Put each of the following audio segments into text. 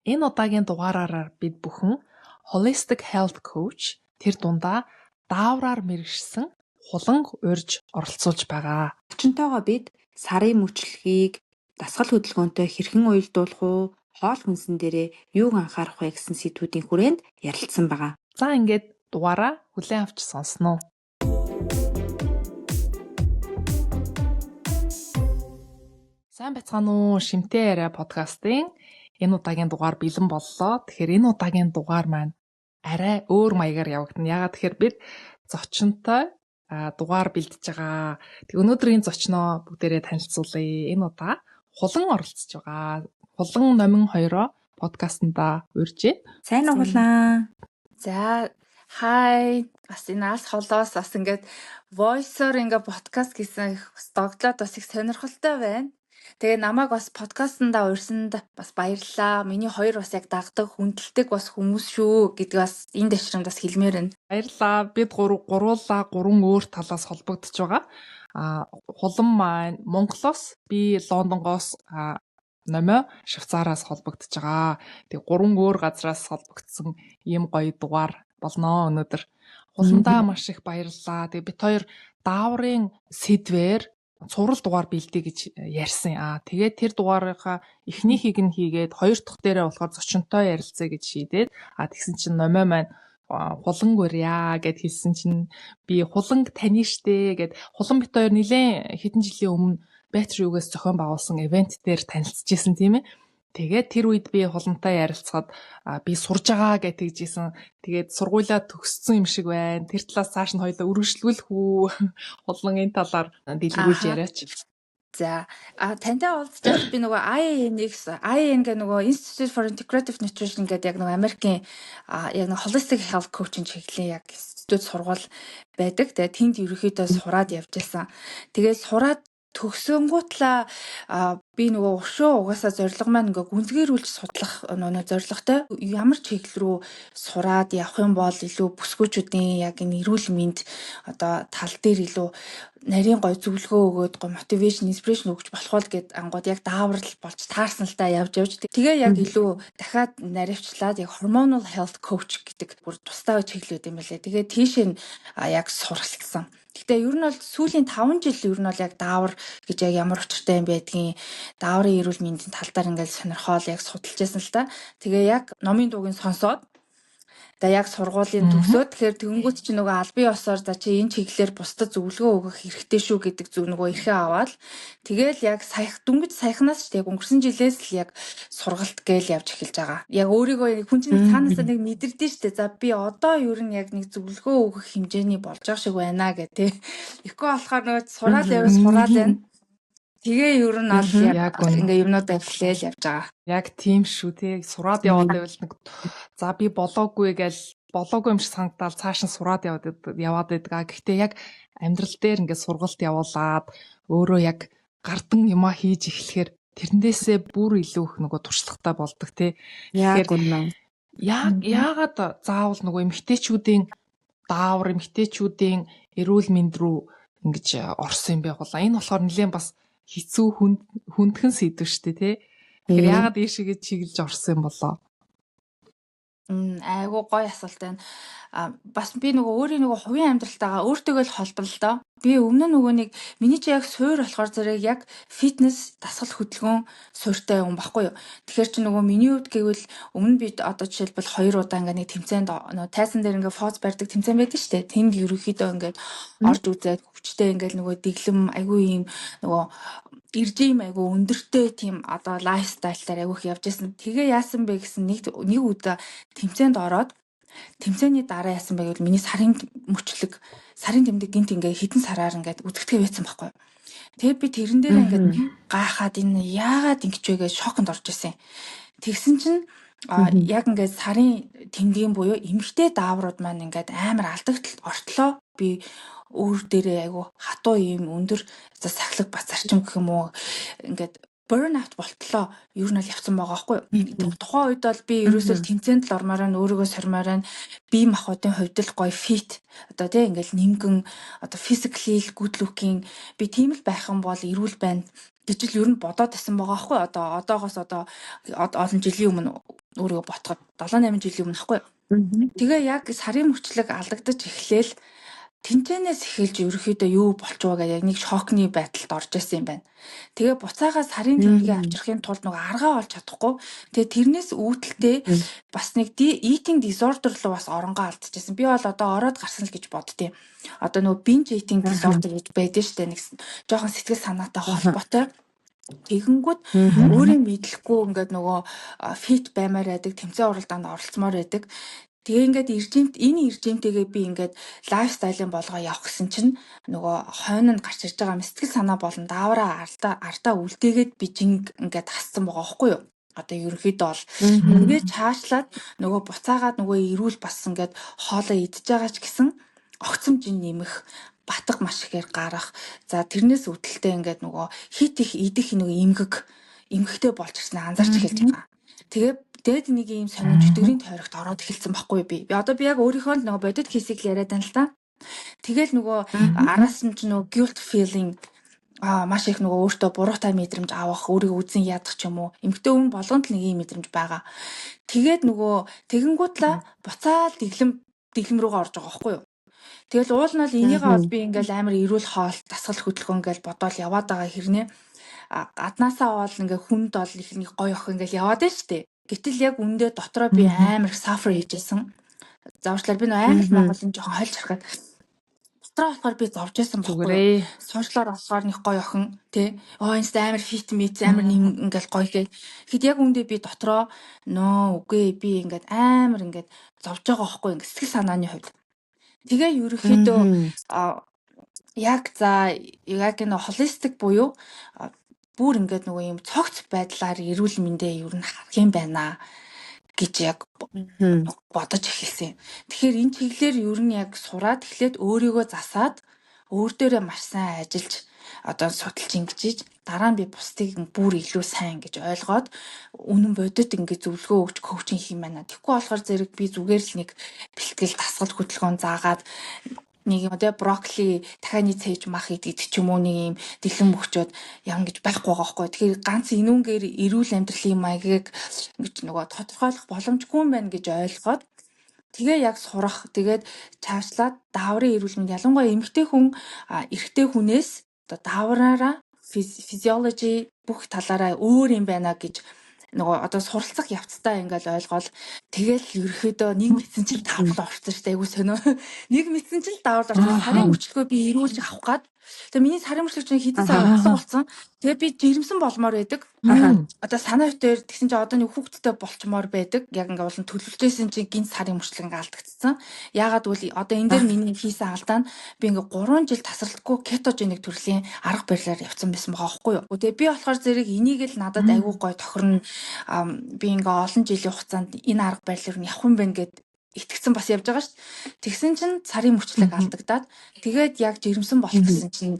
Энэ удаагийн дугаараараа бид бүхэн Holistic Health Coach тэр дундаа даавраар мэргэшсэн Хуланг урьж оролцуулж байгаа. Зочинтойгоо бид сарын мөчлөгийг дасгал хөдөлгөөнтэй хэрхэн уялдуулах уу, хоол хүнсэн дээрээ юуг анхаарах вэ гэсэн сэдвүүдийн хүрээнд ярилцсан байгаа. За ингээд дугаараа хүлээн авч сонсноо. Сайн байцгаана уу? Шимтэй яриа подкастын энэ удаагийн дугаар бэлэн боллоо. Тэгэхээр энэ удаагийн дугаар маань арай өөр маягаар явагдана. Яагаад тэгэхээр бид зочинтой дугаар бэлдэж байгаа. Тэг өнөөдрийн зочноо бүгдээрээ танилцуулъя. Энэ удаа Хулан оролцож байгаа. Хулан Номин хоёроо подкастнда урьжээ. Сайн уу, Хулан? За, хай, бас энэ алс холоос бас ингээд voice-оор ингээд подкаст хийсэн их бас догдлоод бас их сонирхолтой байна. Тэгээ намайг бас подкастнда урьсанд бас баярлалаа. Миний хоёр бас яг дагдаг, хүндэлдэг бас хүмүүс шүү гэдгийг бас энэ дэвшрэнд бас хэлмээр байна. Баярлалаа. Бид гуруулаа гурван өөр талаас холбогдож байгаа. Хулан маань Монголоос, би Лондонгоос, Номио Швейцараас холбогдож байгаа. Тэгээ гурван өөр газраас холбогдсон ийм гоё дугаар болноо өнөөдөр. Хуландаа маш их баярлалаа. Тэгээ бид хоёр дааврын сэдвээр цуврал дугаар бэлдээ гэж ярьсан. Тэгээд тэр дугаарынхаа эхнийхийг нь хийгээд хоёр дахь дээрээ болохоор зочинтой ярилцъя гэж шийдээд, тэгсэн чинь Номио маань Хуланг урья гэд хэлсэн чинь би Хуланг таны штэ гэд. Хулан бит хоёр нилээн хэдэн жилийн өмнө Battery үгээс зохион байгуулсан ивент дээр танилцчихсэн, тийм ээ. Тэгээд тэр үед би Хулантай ярилцахад би сурж байгаа гэж тэгжсэн. Тэгээд сургуулиа төгссөн юм шиг байна. Тэр талаас цааш нь хоёлаа үргэлжлүүлэх үү? Хулан энэ талаар дэлгэрүүлж яриач. За, тантай уулзчихад би нөгөө IIN-ийг IIN гэх нөгөө Institute for Integrative Nutrition гэдэг яг нөгөө Америкийн яг нөгөө holistic health coaching чиглэлийн яг институт сургууль байдаг. Тэгээд тэнд ерөнхийдөө сураад явж байсан. Тэгээд сураад төгсөнгүүтлээ би нөгөө өшөө угаасаа зорилго маань ингээ гүнзгийрүүлж судлах нөгөө зорилготой ямар чиглэл рүү сураад явах юм бол илүү бүсгүүчүүдийн яг энэ эрүүл мэнд одоо тал дээр илүү нарийн гой зөвлөгөө өгөөд гой motivation, inspiration өгч болох бол гэд ангууд яг дааврал болж таарсан л та явж явж тэгээ яг илүү дахиад наривчлаад яг hormonal health coach гэдэг бүр тусдаа чиглэл байд юм байлээ. Тэгээ тийшээ яг суралцсан. Гэхдээ ер нь бол сүүлийн 5 жил ер нь бол яг даавар гэж яг ямар учиртай юм байдгийг, дааврын эрүүл мэндийн тал дээр ингээл сонирхоол яг судалж байсан л та. Тэгээ яг номын дуугийн сонсоод за яг сургуулийн төгсөөд тэгэхээр тэгэнгүүт чи нөгөө албан ёсоор за чи энэ чиглэлээр бусдад зөвлөгөө өгөх хэрэгтэй шүү гэдэг зүг нөгөө эрхээ аваад тэгэл яг саях дөнгөж саяхнаас ч яг өнгөрсөн жилээс л яг сургалт гээл явж эхэлж байгаа. Яг өөрийгөө хүн чинь цаанаасаа нэг мэдэрдэн штэ. За би одоо ер нь яг нэг зөвлөгөө өгөх хэмжээний болж байгаа шиг байна гэх тээ. Тэгэхгүй болохоор нөгөө сураал яваа сураал байна. Тэгээ ер нь бол яг ингээ юмнуудаа эхлээл явж байгаа. Яг тийм шүү тий. Сураад яваад байвал нэг за би болоогүй гээл болоогүй юм шиг санагдаал цааш нь сураад яваад байдаг. Гэхдээ яг амьдрал дээр ингээ сургалт явуулаад өөрөө яг гардан юмаа хийж эхлэхээр тэрнээсээ бүр илүү их нөгөө туршлагатай болдог тий. Яг үнэн. Яагаад заавал нөгөө эмэгтэйчүүдийн даавар, эмэгтэйчүүдийн эрүүл мэнд рүү ингэж орсон юм бэ гулаа. Энэ болохоор нэлээд бас хэцүү хүндхэн сэдв шүү дээ тий. Тэгэхээр яагаад ийшээгээ чиглэж орсон юм болоо? Айгуу гоё асуулт байна. Бас би нөгөө өөрийн нөгөө хувийн амьдралтайгаа өөртөөгөө л холбоно л доо. Би өмнө нь нөгөө нэг миний чи яг суур болохоор зэрэг яг фитнес дасгал хөдөлгөөн суурьтай юм баггүй юу. Тэгэхээр чи нөгөө миний хувьд гэвэл өмнө би одоо жишээлбэл 2 удаа ингээ нэг тэмцээнд нөгөө тайзан дээр ингээ фоз барьдаг тэмцээн байдаг шүү дээ. Тэнд ерөнхийдөө ингээд орж үзээд хүчтэй ингээ нөгөө дэглэм айгүй юм нөгөө режим айгүй өндөртэй тийм одоо лайфстайлаар айгүй их явж байсан. Тэгээ яасан бэ гэсэн нэг удаа тэмцээнд ороод тэмцээний дараа яасан бэ гэвэл миний сарын мөчлөг, сарын тэмдэг гинт ингээ хэдэн сараар ингээд үзэгдэхээ байсан байхгүй юу. Тэгээ би тэрэн дээр ингээд гайхаад энэ яагаад ингэж вэ гэж шоконд орж исэн. Тэгсэн чинь яг ингээд сарын тэмдгийн буюу эмэгтэй дааврууд маань ингээд амар алдагдaltaд ортлоо. Би өөр дээрээ айгу хатуу юм өндөр сахилга бат зарчим гэх юм уу ингээд burn out болтлоо ер нь бол явцсан байгаа байхгүй юу. Тухайн үед бол би ерөөсөө тэмцээнд л ормоор нь өөрийгөө сормоор нь бие махбодын хувьд л гоё fit одоо тий ингээл нимгэн одоо physically good looking би тийм л байх юм бол эрүүл байна гэж л ер нь бодоод байсан байгаа байхгүй юу. Одоо одоогоос одоо олон жилийн өмнө Өөрийгөө ботход 7 8 жилийн өмнө ахгүй. Тэгээ яг сарын мөчлөг алдагдаж эхлээл тэнцэнээс эхэлж ерөөхдөө юу болчихвоо гэж яг нэг шокны байдалд орж исэн юм байна. Тэгээ буцаага сарын тэмдгээ авчрахын тулд нөгөө аргаа олж чадахгүй. Тэгээ тэрнээс үүдэлтэй бас нэг eating disorder руу бас оронгоо алдчихсан. Би бол одоо ороод гарсан л гэж боддیں۔ Одоо нөгөө binge eating disorder гэж байдаг шүү дээ. Нэг жоохон сэтгэл санаатай холбоотой. Тэгэнгүүт өөрийн мэдлэхгүй ингээд нөгөө fit баймаар байдаг, тэмцээн уралдаанд оролцмоор байдаг. Тэгээ ингээд режимт, энэ режимтэйгээ би ингээд lifestyle ын болгоо явах гэсэн чинь нөгөө хойно нь гарч ирж байгаа сэтгэл санаа болон даавраа ардаа ардаа үлдээгээд би жинг ингээд хассан байгаа байхгүй юу? Одоо ерөнхийдөө бол тэгээд чаашлаад нөгөө буцаагаад нөгөө эрүүл бас ингээд хоолоо идж байгаа ч гэсэн огцом жин нэмэх, батга маш ихээр гарах. За, тэрнээс үүдэлтэй ингээд нөгөө хит их идэх нөгөө эмгэгтэй болж ирсэн анзаарч эхэлж байгаа. Тэгээ дээд нэг юм сонин чөтгөрийн тойрогт ороод эхэлсэн байхгүй би. Би одоо би яг өөрийнхөө л нөгөө бодит case ийг л яриад байна л та. Тэгэл нөгөө араас нь ч нөгөө guilt feeling, маш их нөгөө өөртөө буруутай мэдрэмж авах, өөрийгөө үзэн ядах ч юм уу. Эмэгтэй хүн болгонд л нэг ийм мэдрэмж байгаа. Тэгээд нөгөө тэгэнгүүтлээ буцаал дэглэм дэглэм рүүгээ орж байгаа байхгүй юу? Тэгэл уул нь бол энийгээ бол би ингээл амар эрүүл хоол, дасгал хөдөлгөөн ингээл бодоол яваад байгаа хэрнээ гаднаасаа бол ингээ хүнд бол их нэг гоё охин ингээл яваад байна шүү дээ. Гэтэл яг үндэ дотроо би амар suffer хийжсэн. Заавчлаар би нөө англи монголын жоохон хольж харахад дотроо болохоор би зовж байсан байхгүй юу. Суушлаар болохоор нэг гоё охин тий. Оо, энэ амар fit мит амар нэг ингээл гоё гээ. Тэгэхэд яг үндэ би дотроо нөө үгүй, би ингээд амар ингээд зовж байгаа байхгүй, ингээд сэтгэл санааны хувьд. Тэгээ ерөнхийдөө яг за яг энэ holistic буюу бүр ингээд нөгөө юм цогц байдлаар эрүүл мэндээ ер нь харах юм байна гэж яг бодож эхэлсэн. Тэгэхээр энэ чиглэлээр ер нь яг сураад эхлээд өөрийгөө засаад, өөр дээрээ маш сайн ажиллаж, одоо судалж ингэж дараа нь би бусдыг бүр илүү сайн гэж ойлгоод үнэн бодит ингэж зөвлөгөө өгч coaching хийх юм байна. Тэгэхгүй болохоор зэрэг би зүгээр л нэг бэлтгэл, дасгал хөдөлгөөн заагаад нэг юм те, брокколи, дахианы цээж, мах идэх ч юм уу, нэг юм дэлгэн мөгчөөд явна гэж байхгүй байгаа байхгүй. Тэгэхээр ганц энүүнгээр эрүүл амьдралын маягийг ингэж нөгөө тодорхойлох боломжгүй юм байна гэж ойлгоод, тэгээ яг сурах, тэгээд чаашлаад дааврын эрүүл мэнд, ялангуяа эмэгтэй хүн эрэгтэй хүнээс одоо даавраараа physiology бүх талаараа өөр юм байна гэж нөгөө одоо суралцах явцдаа ингээл ойлгоол, тэгэл ерөөхдөө нэг мэдсэн чинь дааврал орсон шүү дээ, айгуу сонио. Нэг мэдсэн чинь дааврал орсон. Сарын мөчлөгөө би эрүүлж авах гад. Тэгээ миний сарын мөчлөг чинь хэдэн сар алга болсон. Тэгээ би жирэмсэн болмоор байдаг. Одоо санаа дээр тэгсэн чинь одоо нэг хүүхэдтэй болчмоор байдаг. Яг ингээ болон төлөвлөжсэн чинь гинт сарын мөчлөг ингээ алдагдсан. Яагаад гэвэл одоо энэ дээр миний хийсэн алдаа нь би ингээ 3 жил тасралтгүй ketogenic төрлийн арга барилаар явцсан байсан байгаа байхгүй юу. Тэгээ би болохоор зэрэг энийг л надад айгүй гой тохирно. Би ингээ олон жилийн хугацаанд энэ арга барилаар нь явах юм байна гэд итгэцэн бас явж байгаа шүү дээ. Тэгсэн чинь сарын мөчлөг алдагдаад, тэгээд яг жирэмсэн болох гэсэн чинь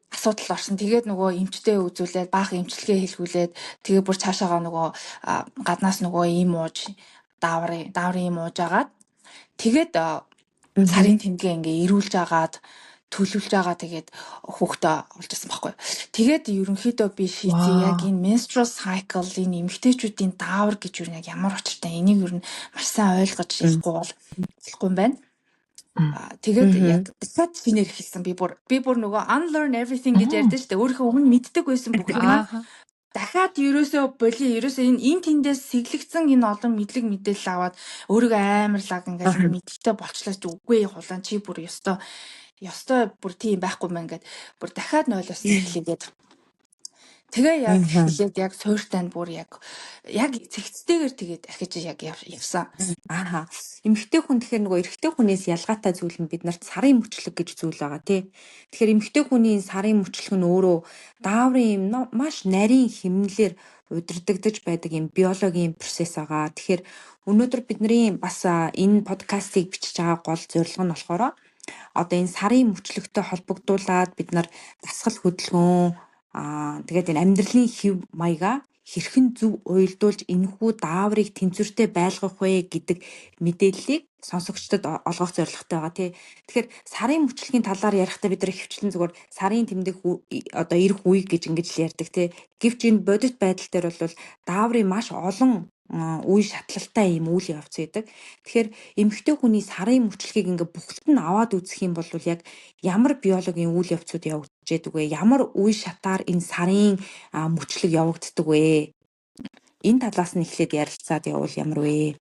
асуудал орсон. Тэгээд нөгөө эмчтэй үзүүлээд, баах эмчилгээ хийлгүүлээд, тэгээ бүр цаашаага нөгөө гаднаас нөгөө ийм ууж, дааврын дааврын ийм ууж агаад, тэгээд сарын тэмдгээ ингээ эрүүлж агаад, төлөвлөж байгаа, тэгээд хүүхдээ олж ирсэн байхгүй. Тэгээд ерөнхийдөө би шийдсэн, яг энэ menstrual cycle, энэ эмэгтэйчүүдийн даавар гэж юу яг ямар учиртай, энийг ер нь маш сайн ойлгож явахгүй бол болохгүй юм байна. Тэгээд яг дахиад шинээр эхэлсэн. Би бүр нөгөө unlearn everything гэж ярьдэн шүү дээ. Өөрийнхөө өмнө мэддэг байсан бүх юм дахиад ерөөсөө боли, ерөөсөө энэ энэ тэндээс сэглэгдсэн энэ олон мэдлэг мэдээлэл аваад, өөрийгөө амар лаг ингээд мэдлэгтэй болчлоо чи, үгүй хулан, чи бүр ёстой ёстой бүр тийм байхгүй мэн гэд бүр дахиад нойлоос эхлэгээд, тэгээ яг эхлээд яг суурьтай нь бүр яг яг цэгцтэйгээр тэгээд ахиж яг явсан. Ааха. Эмэгтэй хүн тэгэхээр нөгөө эрэгтэй хүнээс ялгаатай зүйл нь бид нарт сарын мөчлөг гэж зүйл байгаа тий. Тэгэхээр эмэгтэй хүний сарын мөчлөг нь өөрөө дааврын юм маш нарийн хэмнэлээр удирдагдаж байдаг юм биологийн процесс байгаа. Тэгэхээр өнөөдөр бидний бас энэ подкастыг бичиж байгаа гол зорилго нь болохоор одоо энэ сарын мөчлөгтэй холбогдуулаад бид нар дасгал хөдөлгөөн, тэгээд энэ амьдралын хэв маягаа хэрхэн зөв уялдуулж энэхүү дааврыг тэнцвэртэй байлгах вэ гэдэг мэдээллийг сонсогчдод олгох зорилготой байгаа тий. Тэгэхээр сарын мөчлөгийн талаар ярихдаа бид нар ихэвчлэн зүгээр сарын тэмдэг одоо ирэх үе гэж ингэж л ярьдаг тий. Гэвч энэ бодит байдал дээр бол дааврын маш олон Үе шатлалтай ийм үйл явц байдаг. Тэгэхээр эмэгтэй хүний сарын мөчлөгийг ингээ бүхэлд нь аваад үзэх юм бол яг ямар биологийн үйл явцууд явагдаж байдаг вэ? Ямар үе шатаар энэ сарын мөчлөг явагддаг вэ? Энэ талаас нь эхлээд ярилцаад явбал ямар вэ?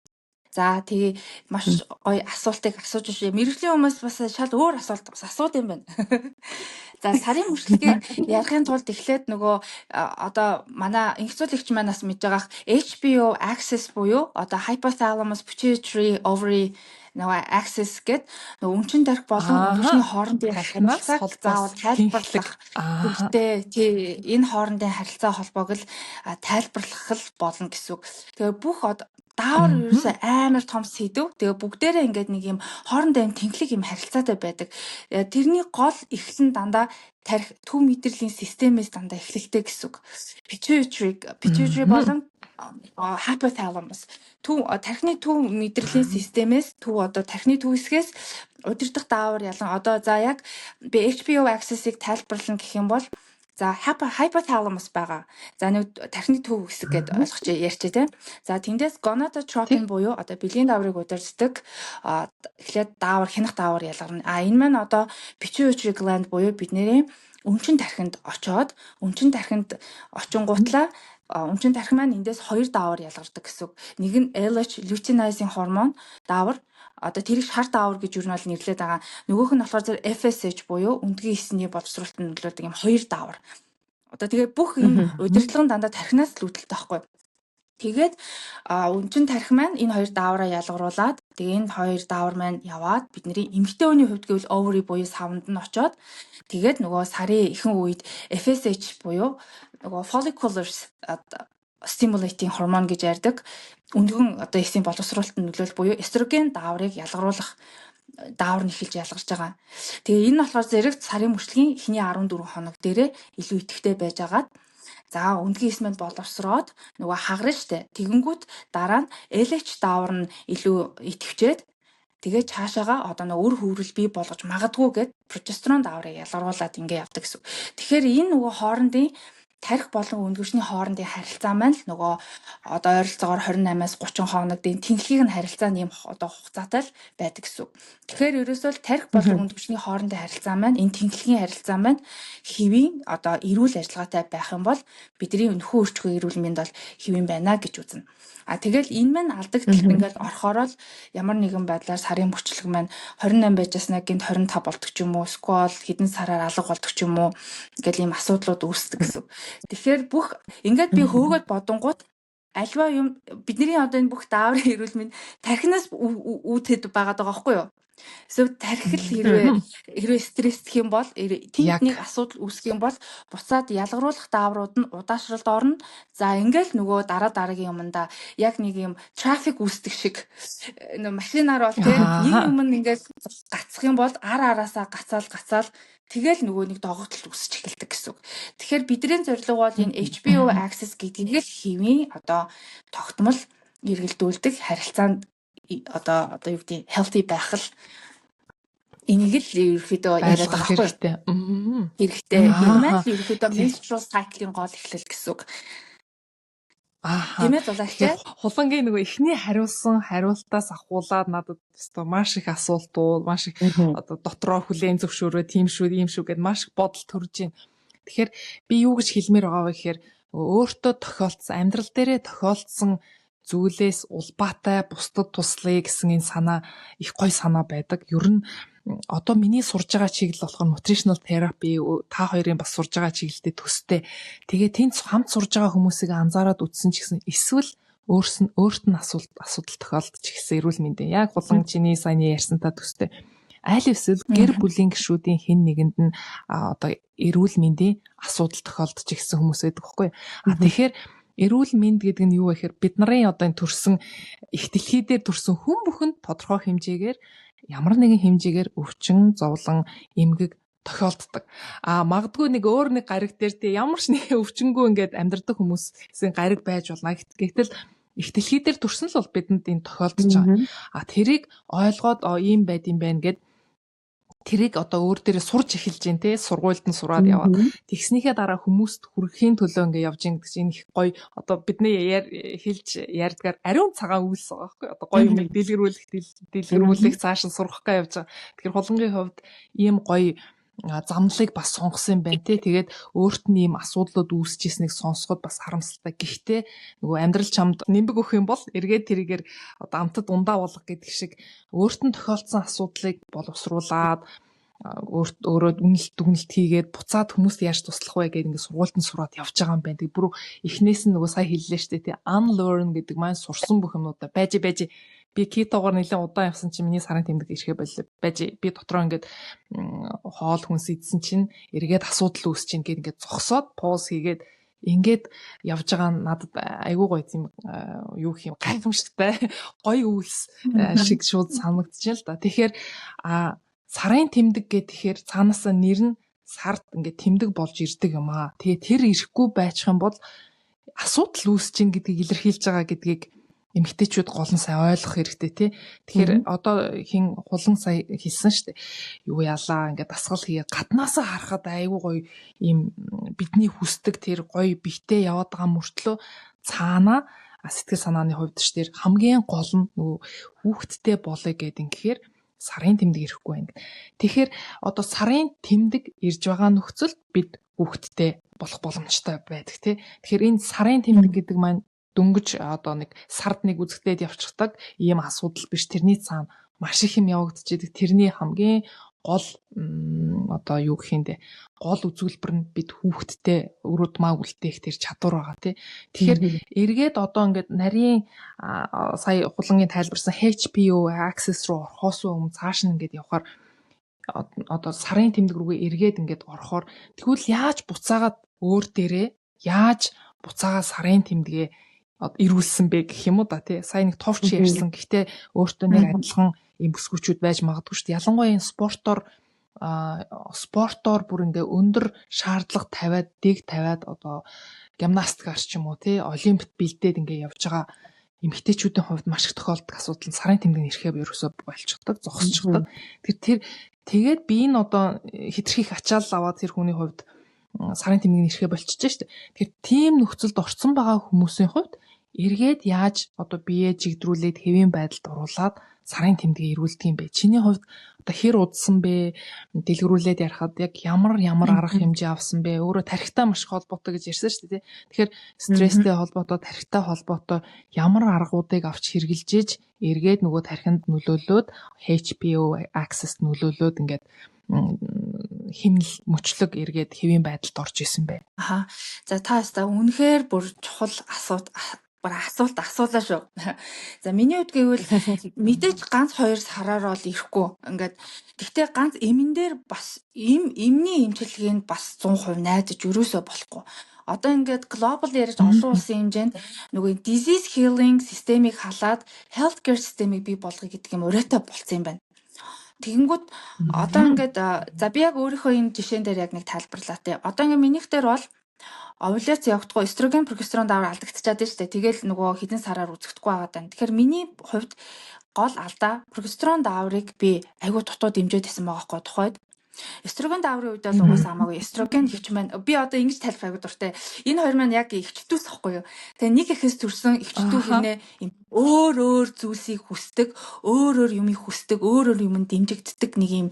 За, тэгээ маш гоё асуултыг асууж шээ. Мэргэжлийн хүмүүс бас шал өөр асуулт бас асууд юм байна. За, сарын мөчлөгийг ярихын тулд эхлээд нөгөө одоо манай энх зуулагч маань бас мэдж байгаах HPO axis буюу одоо hypothalamus pituitary ovary нөгөө axis гээд нөгөө өмчин тархи болон өндөгчний хоорондын Тархинаас харилцааг холбоос заавал тэнхлэг. тайлбарлах хэрэгтэй. Тий, энэ хоорондын харилцаа холбоог л тайлбарлах л болно гэсэн үг. Тэгээ бүх даавар ерөөсөө амар том сэдэв. Тэгээ бүгдээрээ ингээд нэг юм хоорондоо юм тэнхлэг юм харилцаатай байдаг. Тэрний гол эхлэл нь дандаа тархи төв мэдрэлийн системээс дандаа эхлэлтэй гэсэн үг. Pituitary болон hypothalamus төв тархины төв мэдрэлийн системээс, төв одоо тархины төв хэсгээс удирдах даавар ялан одоо за яг би HPO axis-ыг тайлбарлана гэх юм бол за hypothalamus байгаа. За, нэг тархины төв хэсэг гэдээ ойлгож ярьчих тийм. За, тэндээс gonadotropin буюу одоо бэлгийн дааврыг удирддаг эхлээд даавар, хянах даавар ялгарна. А энэ маань одоо pituitary gland буюу бидний өмчин тархинд очоод, өмчин тархинд очингуутлаа өмчин тархи маань эндээс хоёр даавар ялгардаг гэсэн үг. Нэг нь LH, luteinizing hormone даавар, одоо тэрийг шар даавар гэж юу нь бол нэрлэдэг байгаа. Нөгөөх нь болохоор зэрэг FSH буюу өндгийн эсний боловсруулалтанд нөлөөлдөг юм хоёр даавар. Одоо тэгээ бүх юм удирдлага нь дандаа тархинаас л үүдэлтэй байхгүй. Тэгээд өмчин тархи маань энэ хоёр даавраа ялгаруулад, тэгээ энэ хоёр даавар маань яваад бидний эмэгтэй хүний хувьд гэвэл ovary буюу саванд нь очоод, тэгээд нөгөө сарын ихэнх үед FSH буюу нөгөө follicular stimulating hormone гэж ярьдаг өндгөн одоо эсийн боловсруулалтанд нөлөөлөл буюу эстроген дааврыг ялгаруулах даавар нь эхэлж ялгарч байгаа. Тэгээ энэ нь болохоор зэрэг сарын мөчлөгийн эхний 14 хоног дээрээ илүү идэвхтэй байж агаад, за, өндгийн эс маань боловсроод нөгөө хагарна штэ. Тэгэнгүүт дараа нь LH даавар нь илүү идэвхжээд, тэгээ цаашаага одоо нөгөө үр хөврөл бий болгож магадгүй гэд прогестерон дааврыг ялгаруулад ингээ явдаг гэсэн. Тэгэхээр энэ нөгөө хоорондын тархи болон өндгөвчний хоорондын харилцаа маань л нөгөө одоо ойролцоогоор 28-аас 30 хоногдын тэнхлэгийг нь харилцаа нь юм одоо хугацаатай л байдаг гэсэн үг. Тэгэхээр ерөөсөө л тархи болон өндгөвчний хоорондын харилцаа маань, энэ тэнхлэгийн харилцаа маань хэвийн одоо эрүүл ажиллагаатай байх юм бол бидний нөхөн өрчгөө эрүүл мэнд бол хэвийн байна гэж үзнэ. А тэгэл энэ маань алдагдлалд ингээл орохоор л ямар нэгэн байдлаар сарын мөчлөг маань 28 байжсанаа гинт 25 болдог ч юм уу, эсвэл хэдэн сараар алга болдог ч юм уу ингээл ийм асуудлууд үүсдэг гэсэн. Тэгэхээр бүх ингээд би хөөгөөд бодонгууд альва юм бидний одоо энэ бүх дааврын эрүүл мэнд тархинаас үүтэд байгаад байгаа байхгүй юу? Эсвэл тархил хэрвээ стресстэх юм бол, тэнд нэг асуудал үүсэх юм бол буцаад ялгаруулах дааврууд нь удаашралд орно. За, ингээл нөгөө дараа дараагийн юмдаа яг нэг юм трафик үүсдэг шиг нөө машинаар бол тий нэг юм нь ингээл гацах юм бол ар араасаа гацаал гацаал тэгэл нөгөө нэг догтлол үүсэж эхэлдэг гэсэн үг. Тэгэхээр бидний зорилго бол энэ HPO axis гэдгийг л хэвийн одоо тогтмол эргэлдүүлдэг харилцаанд одоо юу гэдэг, healthy байх л энийг л ерөөхдөө яриад байгаа байхгүй хэрэгтэй. Хэрэгтэй. Энэ маань л ерөөхдөө menstrual cycle-ийн гол эхлэл гэсэн үг. Тийм ээ, Зулаагч. Тэгэхээр Хулангийн нөгөө эхний хариулсан хариултаас ахуулаад надад өстой маш их асуултууд, маш их одоо дотроо хүлээн зөвшөөрөө, тийм шүү, ийм шүү гэд маш их бодол төрж байна. Тэгэхээр би юу гэж хэлмээр байгаа вэ гэхээр өөртөө тохиолдсон, амьдрал дээрээ тохиолдсон зүйлээс улбаатай бусдад туслая гэсэн энэ санаа их гоё санаа байдаг. Ер нь одоо миний сурж байгаа чиглэл болохоор nutritional therapy, та хоёрын бас сурж байгаа чиглэлтэй төстэй. Тэгээ тэнд хамт сурж байгаа хүмүүсийг анзаараад үзсэн ч гэсэн эсвэл өөрс нь өөрт нь асуулт асуудал тохиолдож ихсэн эрүүл мэндийн яг Хулан чиний саяны ярьсантай төстэй. Аль эсвэл гэр бүлийн гишүүдийн хэн нэгэнд нь одоо эрүүл мэндийн асуудал тохиолдож ихсэн хүмүүс байдаг байхгүй. А тэгэхээр эрүүл мэнд гэдэг нь юу вэ гэхээр бид нарын одоо энэ төрсэн их дэлхий дээр төрсэн хүн бүхэнд тодорхой хэмжээгээр, ямар нэгэн хэмжээгээр өвчин, зовлон, эмгэг тохиолддог. А магадгүй нэг өөр нэг гариг дээр тий ямар ч нэг өвчнгүй ингээд амьдардаг хүмүүсийн гариг байж болно. Гэтэл их дэлхий дээр төрсөн л бол бидэнд энэ тохиолдож байгаа. А тэрийг ойлгоод ийм байд юм байна гэд Тэрийг одоо өөр дээрээ сурч эхэлж гин те, сургуульд нь сураад яваад тэгснийхээ дараа хүмүүст хүргэхийн төлөө ингээ явж гин гэдэг чинь энэ их гоё, одоо бидний хэлж ярьдгаар ариун цагаан үйлс байгаа байхгүй, одоо гоё юмыг дэлгэрүүлэх цааш нь сурах га явж байгаа. Тэгэхээр Хулангийн хувьд ийм гоё замналыг бас сонгосон юм байна те. Тэгээд өөрт нь ийм асуудлууд үүсчихсэнийг сонсоход бас харамсалтай. Гэхдээ нөгөө амьдрал чамд нэмбэг өгөх юм бол эргээд тэрийгээр одоо амтад ундаа болго гэдэг шиг өөрт нь тохиолдсон асуудлыг боловсруулад, өөрөө үнэлт дүгнэлт хийгээд буцаад хүмүүст яаж туслах вэ гэдэг ингээд сургуульд нь сураад явж байгаа юм байна. Тэг бүр эхнээс нь нөгөө сая хэллээ шүү дээ тий. Unlearn гэдэг маань сурсан бүх юмнуудаа байж байж би кетогоор нэлээд удаан явсан чинь миний сарын тэмдэг ирэхээ боллоо. Байж би дотроо ингээд хоол хүнс идсэн чинь эргээд асуудал үүсэж чинь гээд ингээд зогсоод pause хийгээд ингээд явж байгаа нь надад айгүй гоё тийм юу гэх юм, гайхамшигтай гоё үйлс шиг шууд санагдчихэв л да. Тэгэхээр сарын тэмдэг гэхээр цаанаасаа нэр нь сард ингээд тэмдэг болж ирдэг юм аа. Тэгээ тэр ирэхгүй байчих юм бол асуудал үүсэж чинь гэдгийг илэрхийлж байгаа гэдгийг эмэгтэйчүүд гол нь сайн ойлгох хэрэгтэй тий. Тэгэхээр одоо хин Хулан сая хэлсэн шүү дээ. Юу ялаа ингээд дасгал хийгээд гаднаасаа харахад айгүй гоё ийм бидний хүсдэг тэр гоё биетэй яваад байгаа мөртлөө цаана сэтгэл санааны хувьд ч тэр хамгийн гол нь нөгөө хүүхэдтэй болъё гэдэг ингэхээр сарын тэмдэг ирэхгүй байна. Тэгэхээр одоо сарын тэмдэг ирж байгаа нөхцөлд бид хүүхэдтэй болох боломжтой байдаг тий. Тэгэхээр энэ сарын тэмдэг гэдэг маань дөнгөж одоо нэг сард нэг үзэгдээд явчихдаг ийм асуудал биш. Тэрний цаана маш их юм явагдчихэдэг. Тэрний хамгийн гол одоо юу гэх юм бэ? Гол үзүүлбэр нь бид хүүхэдтэй өр удмаа үлдээх тэр чадвар байгаа тий. Тэгэхээр эргээд одоо ингээд нарийн сая Хулангийн тайлбарсан HPO axis руу орохоос өмнө цааш нь ингээд явхаар одоо сарын тэмдэг рүүгээ эргээд ингээд орохоор тэгвэл яаж буцаагаад өөр дээрээ яаж буцаагаа сарын тэмдэгээ эрүүлсэн бэ гэх юм уу да тий. Сая нэг товч ярьсан. Гэхдээ өөртөө нэг адилхан ийм бүсгүүчүүд байж магадгүй шүү дээ. Ялангуяа энэ спортоор бүр ингээ өндөр шаардлага тавиад, дэг тавиад одоо гимнастикаар ч юм уу тий, олимпиад бэлдээд ингээ явж байгаа эмэгтэйчүүдийн хувьд маш их тохиолддог асуудал нь сарын тэмдэг ирэхээ ерөөсөө болчихдог, зогсчихдог. Тэр тэгээд би энэ одоо хэтэрхий их ачаал аваад тэр хүний хувьд сарын тэмдэг ирэхээ болчихж штэ. Тэгэхээр тийм нөхцөлд орцсон байгаа хүмүүсийн хувьд эргээд яаж одоо биеэ жигдрүүлээд хэвийн байдалд оруулаад сарын тэмдэгийг эргүүлдэг юм бэ? Чиний хувьд одоо хэр удсан бэ? Дэлгэрүүлээд ярихад яг ямар ямар арга хэмжээ авсан бэ? Өөрөө тархитай маш холбоотой гэж ярьсан шүү дээ. Тэгэхээр стресстэй холбоотой, тархитай холбоотой ямар аргуудыг авч хэрэгжилж эргээд нөгөө тархинд нөлөөлөөд HPO axis нөлөөлөөд ингээд хэмнэл мөчлөг эргээд хэвийн байдалд орж исэн бэ? Аха. За, та өста үнэхээр бүр чухал асуулт асуулаа шүү. За, миний хувьд гэвэл мэдээж ганц хоёр сараар бол ирэхгүй. Ингээд тэгтээ ганц эмэн дээр бас эмний эмчилгээнд бас 100% найдаж ерөөсөө болохгүй. Одоо ингээд global ярьж олон улсын хэмжээнд нөгөө disease healing системийг халаад healthcare системийг бий болгоё гэдэг юм уриатай болцсон юм байна. Тэгэнгүүт одоо ингээд за би яг өөрийнхөө энэ жишээн дээр яг нэг тайлбарлаа тий. Одоо ингээд минийх дээр бол овуляц явагдахгүй, эстроген прогестерон даавар алдагдчихад байна шүү дээ. Тэгэл нөгөө хэдэн сараар үзэгдэхгүй байгаа даа. Тэгэхээр миний хувьд гол алдаа прогестерон дааврыг би айгүй дутуу дэмжиж байсан байгаа хгүй тухайд. Эстроген дааврын үед бол угаасаа хамаагүй. Эстроген эгч маань би одоо ингэж тайлбар айгүй дуртай. Энэ хоёр маань яг эгч дүүс ахгүй юу. Тэгээ нэг эхэс төрсэн эгч дүү хинэ өөр өөр зүйлсийг хүсдэг, өөр өөр юмыг хүсдэг, өөр өөр юмд дэмжигддэг нэг юм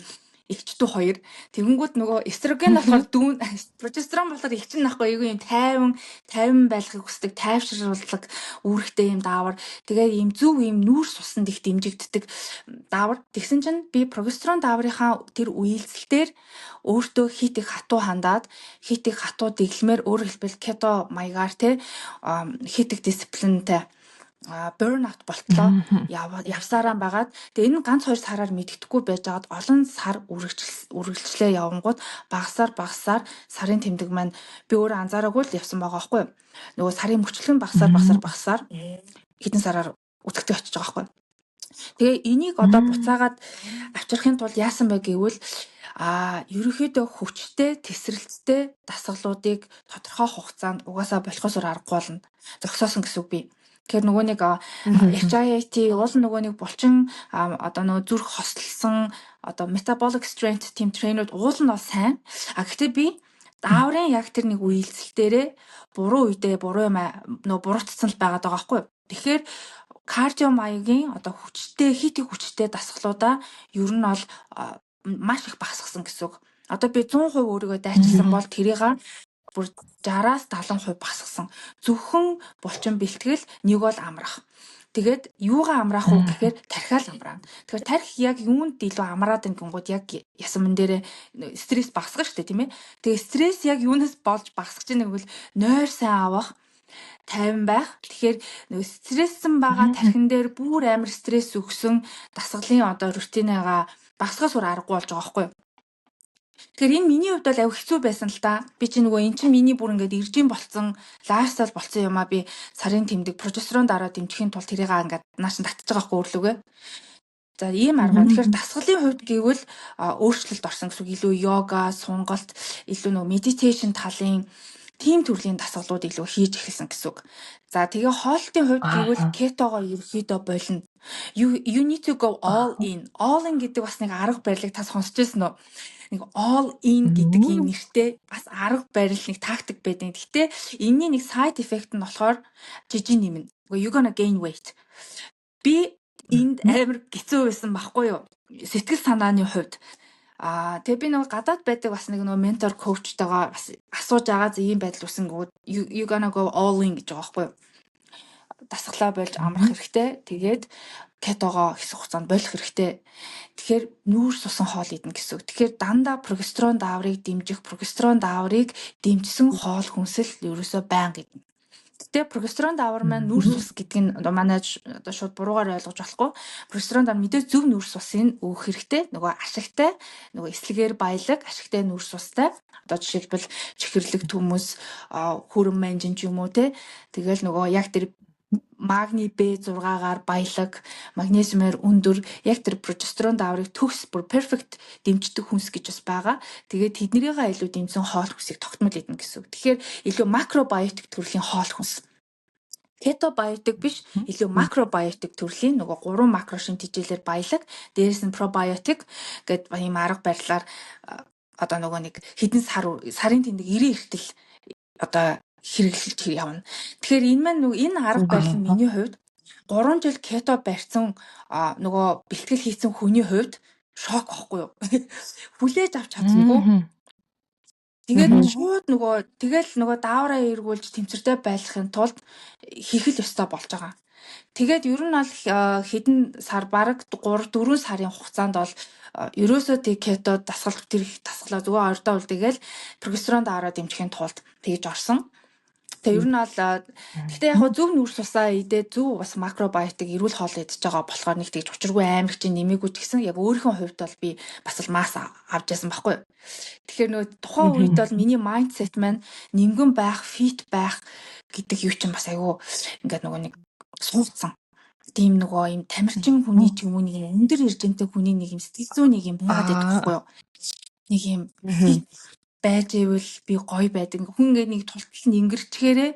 эгч дүү хоёр. Тэгэнгүүт нөгөө эстроген болохоор дүүн, прогестерон болохоор эгч нь ахгүй айгүй юм тайван, тайван байхыг хүсдэг, тайвшруулдаг үүрэгтэй юм даавар. Тэгээ ийм зөв ийм нүүрс усанд их дэмжигддэг даавар. Тэгсэн чинь би прогестерон дааврынхаа тэр үйлдэлтээр өөртөө хит их хатуу хандаад, хит их хатуу дэглэмээр, өөрөөр хэлбэл кето маягаар те, хит их дисциплинтэй burn out болтлоо явсараа байгаад, тэгээ энэ ганц хоёр сараар мэддэхгүй байж байгаад олон сар үргэлжлээ явангууд багасаар багасаар сарын тэмдэг маань би өөрөө анзаараагүй л явсан байгаа байхгүй юу. Нөгөө сарын мөчлөг нь багасаар багасаар багасаар хэдэн сараар үзэгдэх очиж байгаа байхгүй юу. Тэгээ энийг одоо буцаагаад авчрахын тулд яасан бэ гэвэл ерөнхийдөө хүчтэй тэсрэлттэй дасгалуудыг тодорхой хугацаанд угаасаа болохоос аргагүй болно. Зогсоосон гэсэн үг би. Тэгэхээр нөгөө нэг HIIT уул нөгөө нэг булчин, одоо нөгөө зүрх хослсон, одоо metabolic strength team trainer уул нь бол сайн. А гэхдээ би дааврын яг тэр нэг үйлдэл дээрээ буруу үедээ буруу юм нөгөө буруутсан л байгаад байгаа байхгүй юу. Тэгэхээр кардио маягийн одоо хүчтэй HIIT хүчтэй дасгалуудаа ер нь бол маш их багасгасан гэсэн үг. Одоо би 100% өөрийгөө дайчилсан бол тэрийг бүр 60-аас 70% багасгасан. Зөвхөн булчин бэлтгэл, нэг бол амрах. Тэгээд юугаа амраах уу гэхээр тархиал амраана. Тэгэхээр тархи яг юунд илүү амраад ингэнгүүт яг ясман дээрээ стресс багасгах шүү дээ, тийм ээ. Тэгээ стресс яг юунаас болж багасгаж байгаа гэвэл нойр сайн авах, тайван байх. Тэгэхээр нөгөө стресссэн байгаа тархин дээр бүр амар стресс өгсөн дасгалын одоо routine гаа багасгаас өөр аргагүй болж байгаа байхгүй юу? Тэгэхээр энэ миний хувьд бол аягүй хэцүү байсан л та. Би чи нөгөө эн чинь миний бүр ингээд режим болцсон, lifestyle болцсон юм а, би сарын тэмдэг прогестерон дараа дэмжихийн тулд тэрийг ингээд нааш нь татчих байгаа хгүй өөрлөгөө. За, ийм арга. Тэгэхээр дасгалын хувьд гэвэл өөрчлөлт орсон гэсэн үг. Илүү йога, сунгалт, илүү нөгөө meditation талын тийм төрлийн дасгалууд илүү хийж эхэлсэн гэсэн үг. За, тэгээ хоолтын хувьд гэвэл кетогоо ерөөхдөө болно. You need to go all in. All in гэдэг бас нэг арга барилыг та сонсч байсан уу? Нэг all in гэдэг ийм нэртэй бас арга барил, нэг тактик байдаг. Гэхдээ энэний нэг side effect нь болохоор жижиг нэмнэ. You gonna gain weight. Би энд амар хэцүү байсан байхгүй юу? Сэтгэл санааны хувьд. Аа, тэгээ би нөгөө гадаад байдаг бас нэг нөгөө ментор коучтойгоо бас асууж байгаа ийм байдал үүсэнгүүд you gonna go all in гэж байгаа байхгүй юу? Дасгалаа болж амрах хэрэгтэй. Тэгээд кетогоо хэсэг хугацаанд болох хэрэгтэй. Тэгэхээр нүүрс усан хоол идэнэ гэсэн үг. Тэгэхээр дандаа прогестерон дааврыг дэмжих, прогестерон дааврыг дэмжсэн хоол хүнсэл ерөөсөө байнга идэнэ. Гэтэ прогестерон даавар маань нүүрс ус гэдэг нь одоо манай одоо шууд буруугаар ойлгож болохгүй. Прогестерон даавар мэдээ зөв нүүрс усыг өгөх хэрэгтэй. Нөгөө ашигтай, нөгөө эслэгээр баялаг, ашигтай нүүрс устай. Одоо жишээлбэл чихэрлэг төмөс, хүрэн манжин ч юм уу те. Тэгэл нөгөө яг тэр магний B6-гаар баялаг, магнезиумаар өндөр, яг тэр прогестерон дааврыг төгс бүр perfect дэмждэг хүнс гэж бас байгаа. Тэгээд тэднэрийгээ илүү дэмжсэн хоол хүнсийг тогтмол идэнэ гэсэн үг. Тэгэхээр илүү макробиотик төрлийн хоол хүнс. Кетобиотик биш, илүү макробиотик төрлийн нөгөө гурван макро шинэ тэжээлээр баялаг, дээрэс нь пробиотик гэд ийм арга барилаар одоо нөгөө нэг хэдэн сар сарын тэмдэг 90 эртэл одоо хэрэглэж явна. Тэгэхээр энэ маань нөгөө энэ арга барил нь миний хувьд 3 жил кето барьсан, нөгөө бэлтгэл хийсэн хүний хувьд шок байхгүй юу? Хүлээж авч чаддаггүй. Тэгээд шууд нөгөө тэгэл нөгөө даавраа эргүүлж тэмцэртэй байхын тулд хийх л ёстой болж байгаа. Тэгээд ер нь бол хэдэн сар, бараг 3 4 сарын хугацаанд бол ерөөсөө тэг кето дасгал, тэр дасгалаа зүгээр ордоо үлдээгээл прогестерон даавраа дэмжихийн тулд тэгж орсон. Тэгээ ер нь бол гэхдээ яг зөв нүүрс усаа идээ, зөв бас макробиотик эрүүл хоол идэж байгаа болохоор нэг тэгж учиргүй амар чинь нэмээгүй ч гэсэн яг өөрийнхөө хувьд бол би бас л масс авч яасан байхгүй юу. Тэгэхээр нөгөө тухайн үед бол миний mindset маань нимгэн байх, fit байх гэдэг юу чинь бас айгүй ингээд нөгөө нэг суудсан. Тийм нөгөө юм тамирчин хүний ч юм уу, нэг юм өндөр эржинтэй хүний нэг юм сэтгэл зүйн нэг юм байгаад байдаг байхгүй юу. Нэг юм байж ивэл би гоё байдаг. Хүн ингээд нэг тултал нь ингэрчгээрээ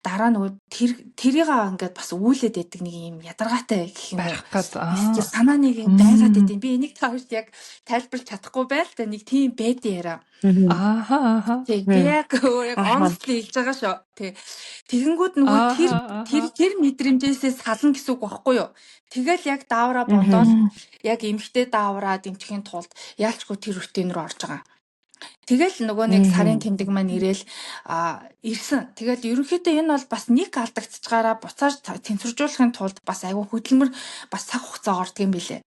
дараа нөгөө тэр тэрийг ингээд бас үүлээд байдаг нэг юм ядаргаатай гэх юм уу. Барих гад аа. Санаа нэг юм байгаад байдаг. Би энийг та хоёрт яг тайлбарлаж чадахгүй байл та, нэг тийм байдیں яриа. Ааха ааха. Тэг, би яг өөр яг honestly хэлж байгаа шүү. Тэг. Тэгэнгүүт нөгөө тэр тэр тэр мэдрэмжээсээ сална гэсэн үг байхгүй юу? Тэгэл яг даавраа бодоол яг эмхтэй даавраа дэмжихийн тулд яалчгүй тэр routine рүү орж байгаа. Тэгэл нөгөө нэг сарын тэмдэг маань ирээл ирсэн. Тэгэл ерөнхийдөө энэ бол бас нэг алдагдчихгаараа буцааж тэнцвэржүүлэхин тулд бас айгүй хөдөлмөр, бас цаг хугацаа ордог юм билээ.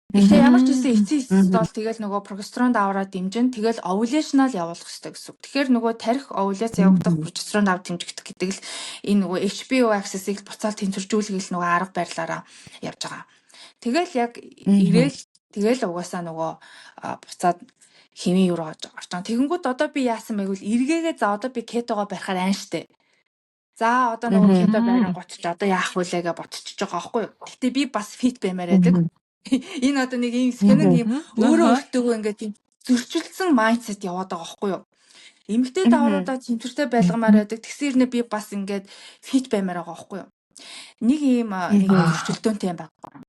Гэхдээ ямар ч үсэн эцсийн эцэст бол тэгэл нөгөө прогестерон даавраа дэмжин, тэгэл ovulation ал явуулах хэрэгтэй гэсэн үг. Тэгэхээр нөгөө тархи овуляц явагдах, прогестерон даавар дэмжигдэх гэдэг л энэ нөгөө HPO axis-ыг буцаал тэнцвэржүүлэх л нөгөө арга барилаараа явж байгаа. Тэгэл яг ирээл тэгэл угаасаа нөгөө буцаад хэвийн юу орж байгаа. Тэгэнгүүт одоо би яасан бэ гэвэл эргээгээ за одоо би кетогоо барихаар айн штэ. За, одоо нөгөө кето барингууд ч одоо яах вүлээ гэж бодчихож байгаа байхгүй юу. Гэтэ би бас fit баймаар байдаг. Энэ одоо нэг юм сонин юм өөрөө өөртөөгөө ингээд юм зөрчилдсөн mindset яваад байгаа байхгүй юу. Эмэгтэй даавруудаа тэнцвэртэй байлгамаар байдаг. Тэгсэн хэрнээ би бас ингээд fit баймаар байгаа байхгүй юу? Нэг ийм нэг юм зөрчилдөөнтэй юм байна.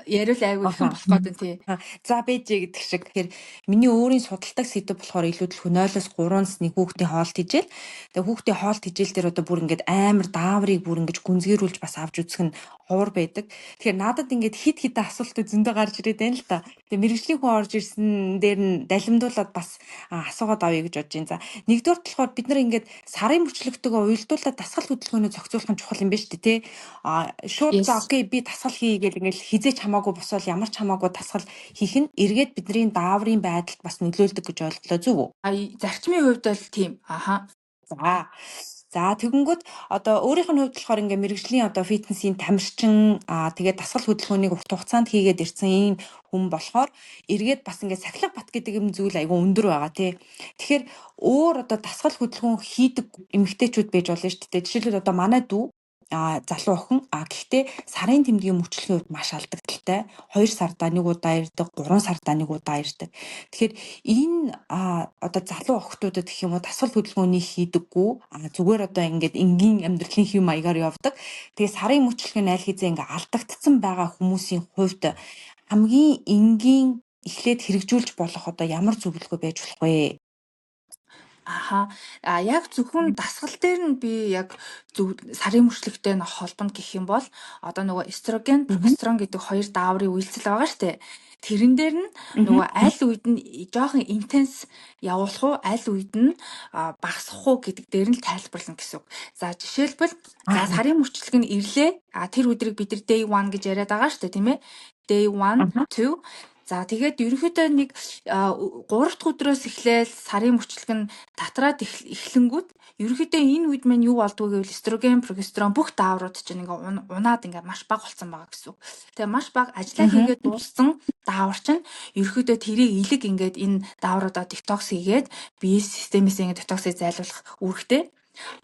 Яриул айгүй ихэн болох гэдэг тий. За бэжээ гэдэг шиг. Тэгэхээр миний өөрийн судалдаг сэдэв болохоор илүүдэлхүү 0-оос 3 насны хүүхдийн хоолт хичээл. Тэгээ хүүхдийн хоолт хичээл дээр одоо бүр ингээд амар дааврыг бүр ингэж гүнзгийрүүлж бас авч үзэх нь ховор байдаг. Тэгэхээр надад ингээд хид хідэн асуултууд зөндөө гарч ирээд байна л та. Тэгээ мэргэжлийн хүн орж ирсэн дээр нь далимдуулаад бас асуугаад авъя гэж бодож байна. За, нэгдүгээр болохоор бид нар ингээд сарын мөчлөгтэйгээ уялдуулаад дасгал хөдөлгөөнөө зохицуулах нь чухал юм байна шүү дээ, тий. Шууд за okay, би дасгал хийе гэл ингээд хизээч хамаагүй босоод ямар ч хамаагүй дасгал хийх нь эргээд бидний дааврын байдалд бас нөлөөлдөг гэж ойлголоо, зөв үү? А зарчмын хувьд бол тийм. Аха. За. За, тэгэнгүүт одоо өөрийнх нь хувьд болохоор ингээ мэргэжлийн одоо фитнесийн тамирчин, тэгээд дасгал хөдөлгөөнийг урт хугацаанд хийгээд ирсэн ийм хүн болохоор эргээд бас ингээ сахилга бат гэдэг юм зүйл айгүй өндөр байгаа, тий. Тэгэхээр өөр одоо дасгал хөдөлгөөн хийдэг эмэгтэйчүүд байж болно шүү дээ. Жишээлбэл, одоо манай дүү залуу охин, гэхдээ сарын тэмдгийн мөчлөгийн хувьд маш алдагдaltaй. 2 сардаа нэг удаа ирдэг, 3 сардаа нэг удаа ирдэг. Тэгэхээр энэ одоо залуу охтуудад гэх юм уу, дасгал хөдөлгөөнийг хийдэггүй, зүгээр одоо ингээд энгийн амьдралын хэв маягаар явдаг. Тэгээ сарын мөчлөг нь аль хэзээ ингээд алдагдсан байгаа хүмүүсийн хувьд хамгийн энгийн эхлээд хэрэгжүүлж болох одоо ямар зөвлөгөө байж болох вэ? Аха. А яг зөвхөн дасгал дээр нь би яг зөв сарын мөчлөгтэй нь холбоно гэх юм бол одоо нөгөө эстроген, прогестерон гэдэг хоёр дааврын үйлсэл байгаа штэ. Тэрэн дээр нь нөгөө аль үед нь жоохон intense явуулах уу, аль үед нь багасгах уу гэдэг дээр нь тайлбарлана гэсэн үг. За, жишээлбэл, за, сарын мөчлөг нь ирлээ. А тэр өдрийг бид нар day 1 гэж яриад байгаа штэ, тийм ээ. Day 1, 2. За, тэгээд ерөнхийдөө нэг 3 дахь өдрөөс эхлээл сарын мөчлөг нь татраад эхлэнгүүт ерөнхийдөө энэ үед маань юу болдгоо гэвэл эстроген, прогестерон бүх дааврууд чинь ингээ унаад ингээ маш бага болсон байгаа гэсэн үг. Тэгээ маш бага ажиллаа хийгээд дууссан даавар чинь ерөнхийдөө тэрийг илэг ингээд энэ даавруудаа детокс хийгээд бие системээс ингээ детоксыг зайлуулах үүрэгтэй.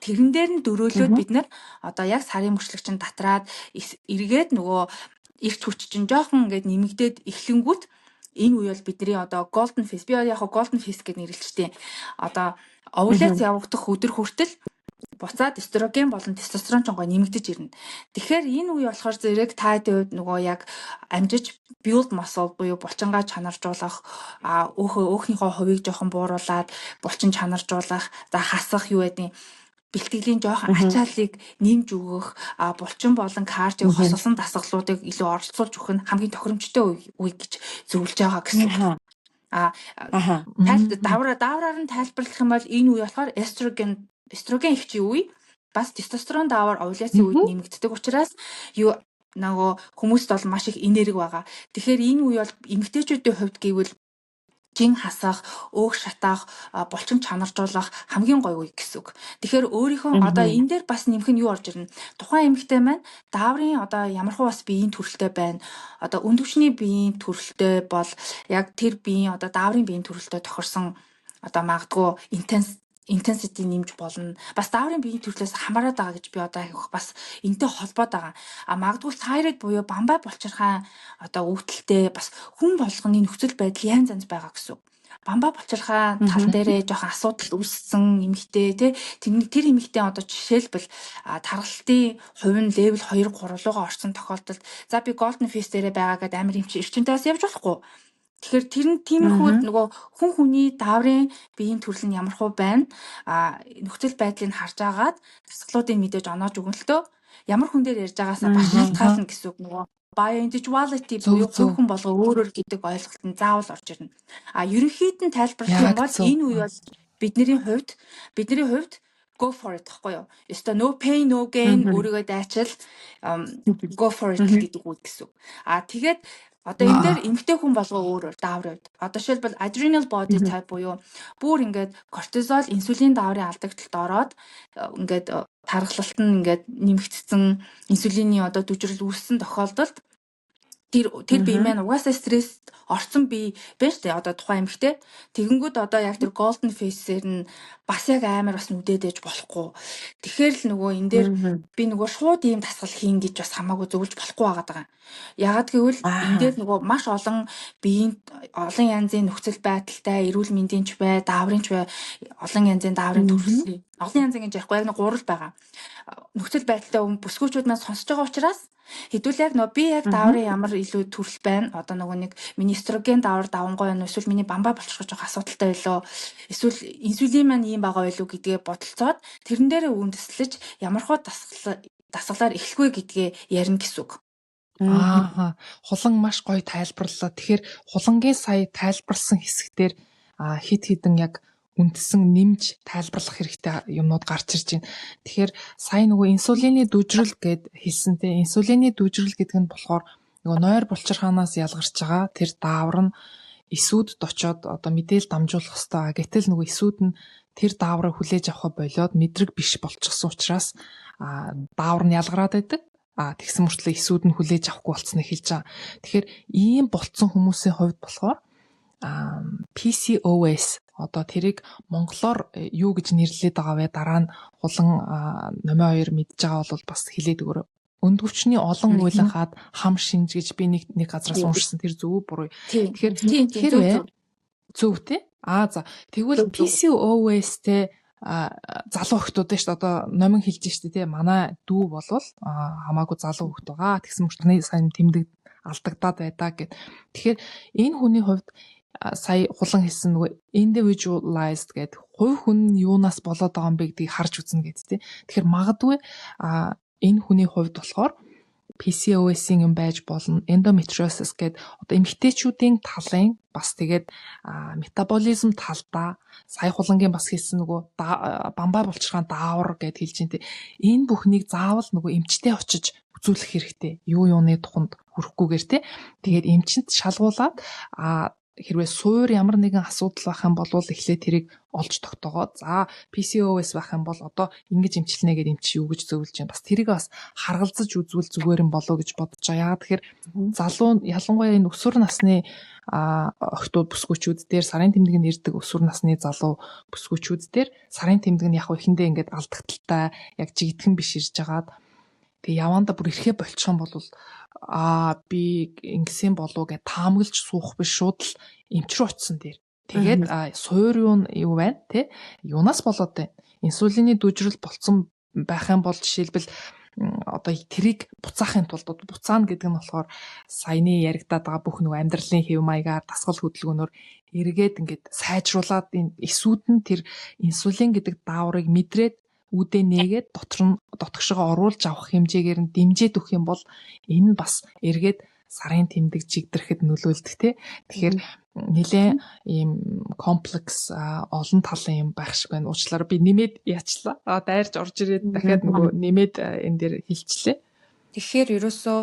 Тэрэн дээр нь дөрөөлөөд бид нар одоо яг сарын мөчлөг чинь татраад эргээд нөгөө эрч хүч чинь жоохон ингээд нэмэгдээд эхлэнгүүт энэ үе бол бидний одоо golden phase, би яг golden phase гэж нэрлэжтэй. Одоо овуляц явагдах өдөр хүртэл буцаад эстроген болон тестостерон ч гоо нэмэгдэж ирнэ. Тэгэхээр энэ үе болохоор зэрэг та хувьд нөгөө яг амжиж build muscle буюу булчингаа чанаржуулах, өөхнийхөө хувийг жоохон бууруулад булчин чанаржуулах, за, хасах, юу гэдгийг бэлтгэлийн жоохон ачааллыг нэмж өгөх, булчин болон кардио хосолсон дасгалуудыг илүү оролцуулж өгөх нь хамгийн тохиромжтой үе гэж зөвлөж байгаа гэсэн үг. Тайл давраар нь тайлбарлах юм бол энэ үе болохоор эстроген ихчийн үе, бас тестостерон даавар овуляцийн үед нэмэгддэг учраас юу нөгөө хүмүүст бол маш их энерги байгаа. Тэгэхээр энэ үе бол эмэгтэйчүүдийн хувьд гэвэл жин хасах, өөх шатаах, булчин чанаржуулах хамгийн гоё үе гэсэн үг. Тэгэхээр өөрийнхөө одоо энэ дээр бас нэмэх нь юу орж ирнэ? Тухайн эмэгтэй маань дааврын одоо ямархуу бас биеийн төрөлтэй байна. Одоо өндөвчний биеийн төрөлтэй бол яг тэр биеийн одоо дааврын биеийн төрөлтэй тохирсон одоо магадгүй intensity нэмж болно. Бас дааврын биеийн төрлөөс хамаарат байгаа гэж би одоо бас энэтэй холбоод байгаа. А магадгүй thyroid буюу бамбай булчирхай одоо өвдөлттэй, бас хүн болгоны нөхцөл байдал янз янз байгаа гэсэн үг. Бамбай булчирхай тал дээрээ жоохон асуудал үүссэн эмэгтэй, тий, тэр эмэгтэй одоо жишээлбэл тархалтын хувь нь level 2 3 руугаа орсон тохиолдолд за, би golden phase дээрээ байгаа гэдээ амар юм чи эрчимтэй бас явж болохгүй. Тэгэхээр тэр нь тиймэрхүү нөгөө хүн хүний дааврын биеийн төрөл нь ямархуу байна, нөхцөл байдлыг харж агаад дасгалуудыг мэдээж оноож өгнө л төө. Ямар хүн дээр ярьж байгаасаа бас шалтгаална гэсэн үг, нөгөө bio-individuality буюу хувь хүн болго өөр өөр гэдэг ойлголт нь заавал орж ирнэ. А ерөнхийд нь тайлбарлах юм бол энэ үе бол бидний хувьд go for it гэхгүй юу? Ёстой no pain no gain, өөрийгөө дайчил go for it гэдэг үг гэсэн үг. А тэгээд одоо энэ дээр эмэгтэй хүн болго өөр өөр дааврын хувьд. Одоо жишээлбэл, adrenal body type буюу бүр ингээд кортизол, инсулин дааврын алдагдлалд ороод ингээд тархалт нь ингээд нэмэгдсэн, инсулины одоо дүжрэл үүссэн тохиолдолд Тэр бие маань угаасаа стресст орсон бие байна штэ, одоо тухайн эмэгтэй. Тэгэнгүүт одоо яг тэр golden phase-ээр нь бас яг амар бас нүдээд ээж болохгүй. Тэгэхээр л нөгөө энэ дээр би нөгөө шууд ийм дасгал хийн гэж бас хамаагүй зөвлөж болохгүй байгаа даа. Яагаад гэвэл энэ дээр нөгөө маш олон биеийн олон янзын нөхцөл байдалтай, эрүүл мэндийн ч бай, дааврын ч бай, олон янзын дааврын төрөл, олон янзын гэж ярихгүй, яг нэг гурал байгаа. Нөхцөл байдалтай бүсгүүчүүд маань сонсож байгаа учраас хэдүүл яг нөгөө би яг дааврын ямар илүү төрөл байна. Одоо нөгөө нэг миний эстроген даавар давангуй байна уу, эсвэл миний бамбай болчихож байгаа асуудалтай байлоо, эсвэл инсулин маань ийм байгаа байлуу гэдгээ бодолцоод тэрэн дээрээ үндэслэж ямар хуу дасгалаар эхлэх вэ гэдгээ ярина гэсэн үг. Аа, Хулан маш гоё тайлбарлалаа. Тэгэхээр Хулангийн сая тайлбарлсан хэсэгтэр хит хитэн яг үндсэн нэмж тайлбарлах хэрэгтэй юмнууд гарч ирж байна. Тэгэхээр сая нөгөө инсулины дүүжрэл гэд хэлсэн те, инсулины дүүжрэл гэдэг нь болохоор нөгөө нойр булчирхаанаас ялгарч байгаа тэр даавар нь эсүүдэд очоод одоо мэдээлэл дамжуулах хэвээр. Гэтэл нөгөө эсүүд нь тэр дааврыг хүлээж авах болиод мэдрэг биш болчихсон учраас даавар нь ялгараад байдаг. Тэгсэн мөртлөө эсүүд нь хүлээж авахгүй болцсныг хэлж байгаа. Тэгэхээр ийм болцсон хүмүүсийн хувьд болохоор PCOS, одоо тэрийг монголоор юу гэж нэрлээд байгаа вэ? Дараа нь Хулан, Номоо хоёр мэдж байгаа бол бас хэлээд өгөөрэй. Өндгөвчний олон уйлан хаад хам шинж гэж би нэг нэг газраас уншсан. Тэр зөв үү, буруу? Тэгэхээр хэрвээ зөв те? Аа, за, тэгвэл PCOS те залуу охтууд нь шүү дээ, одоо Номин хэлж штэ тий, манай дүү болвол хамаагүй залуу хөхт байгаа. Тэгсэн мөртлөө сайн тэмдэг алдагдаад байдаа гэд. Тэгэхээр энэ хүний хувьд сая Хулан хэлсэн нөгөө individualized гэдэг, хувь хүн юунаас болоод байгаа юм бэ гэдгийг харж үзнэ гэд тий. Тэгэхээр магадгүй энэ хүний хувьд болохоор PCOS-ийн юм байж болно. Endometriosis гэдэг одоо эмэгтэйчүүдийн талын бас, тэгээд метаболизм талдаа сая Хулангийн бас хэлсэн нөгөө бамбай булчирхаан даавар гэд хэлж байна те. Энэ бүхнийг заавал нөгөө эмчтэй очиж үзүүлэх хэрэгтэй. Юу юуны туханд хүрэхгүйгээр те. Тэгээд эмчинд шалгуулад хэрвээ суур ямар нэгэн асуудал байх юм бол эхлээд тэрийг олж тогтоогоо. За, PCOS байх юм бол одоо ингэж эмчилнэ гэдээ эмч юу гэж зөвлөж байна. Бас тэрийг бас харгалзаж үзвэл зүгээр юм болоо гэж бодож байгаа. Яагаад тэгэхээр залуу, ялангуяа энэ өсвөр насны охтууд, бүсгүүчүүд дээр, сарын тэмдэг нь ирдэг өсвөр насны залуу бүсгүүчүүд дээр сарын тэмдэг нь яг эхэндээ ингээд алдагдалтай, яг жигдхэн биш ирж хагаад, тэгээ яванда бүр ирэхээ болчих юм бол би ингэсэн болов гэж таамаглаж суух биш, шууд л эмч рүү очисон дээр. Тэгээд суур юу юу байна те, юунаас болоод байна? Инсулины дүүжрэл болцсон байх юм бол жишээлбэл одоо тэрийг буцаахын тулд, буцаана гэдэг нь болохоор саяны яригадаад байгаа бүх нөгөө амьдралын хэв маягаар, дасгал хөдөлгөөнөөр эргээд ингээд сайжруулад, энэ эсүүд нь тэр инсулин гэдэг дааврыг мэдрээд үүдээ нээгээд дотор нь дотгошоо оруулж авах хэмжээгээр нь дэмжиж өгөх юм бол энэ нь бас эргээд сарын тэмдэг жигдрэхэд нөлөөлдөг те. Тэгэхээр нэлээд ийм комплекс, олон талын юм байх шиг байна. Уучлаарай, би нэмээд яачлаа. Дайрч орж ирээд дахиад нөгөө нэмээд энэ дээр хэлчлээ. Тэгэхээр ерөөсөө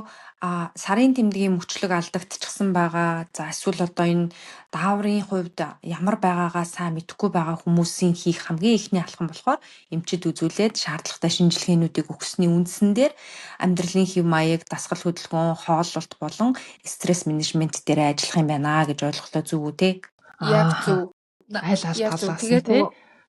сарын тэмдгийн мөчлөг алдагдчихсан байгаа. За, эсвэл одоо энэ дааврын хувьд ямар байгаагаа сайн мэдэхгүй байгаа хүмүүсийн хийх хамгийн эхний алхам болохоор эмчид үзүүлээд шаардлагатай шинжилгээнүүдийг өгсөний үндсэн дээр амьдралын хэв маяг, дасгал хөдөлгөөн, хооллолт болон стресс менежмент дээр ажиллах юм байна гэж ойлголоо, зөв үү те? Яг зөв. Аль аль талаас нь те.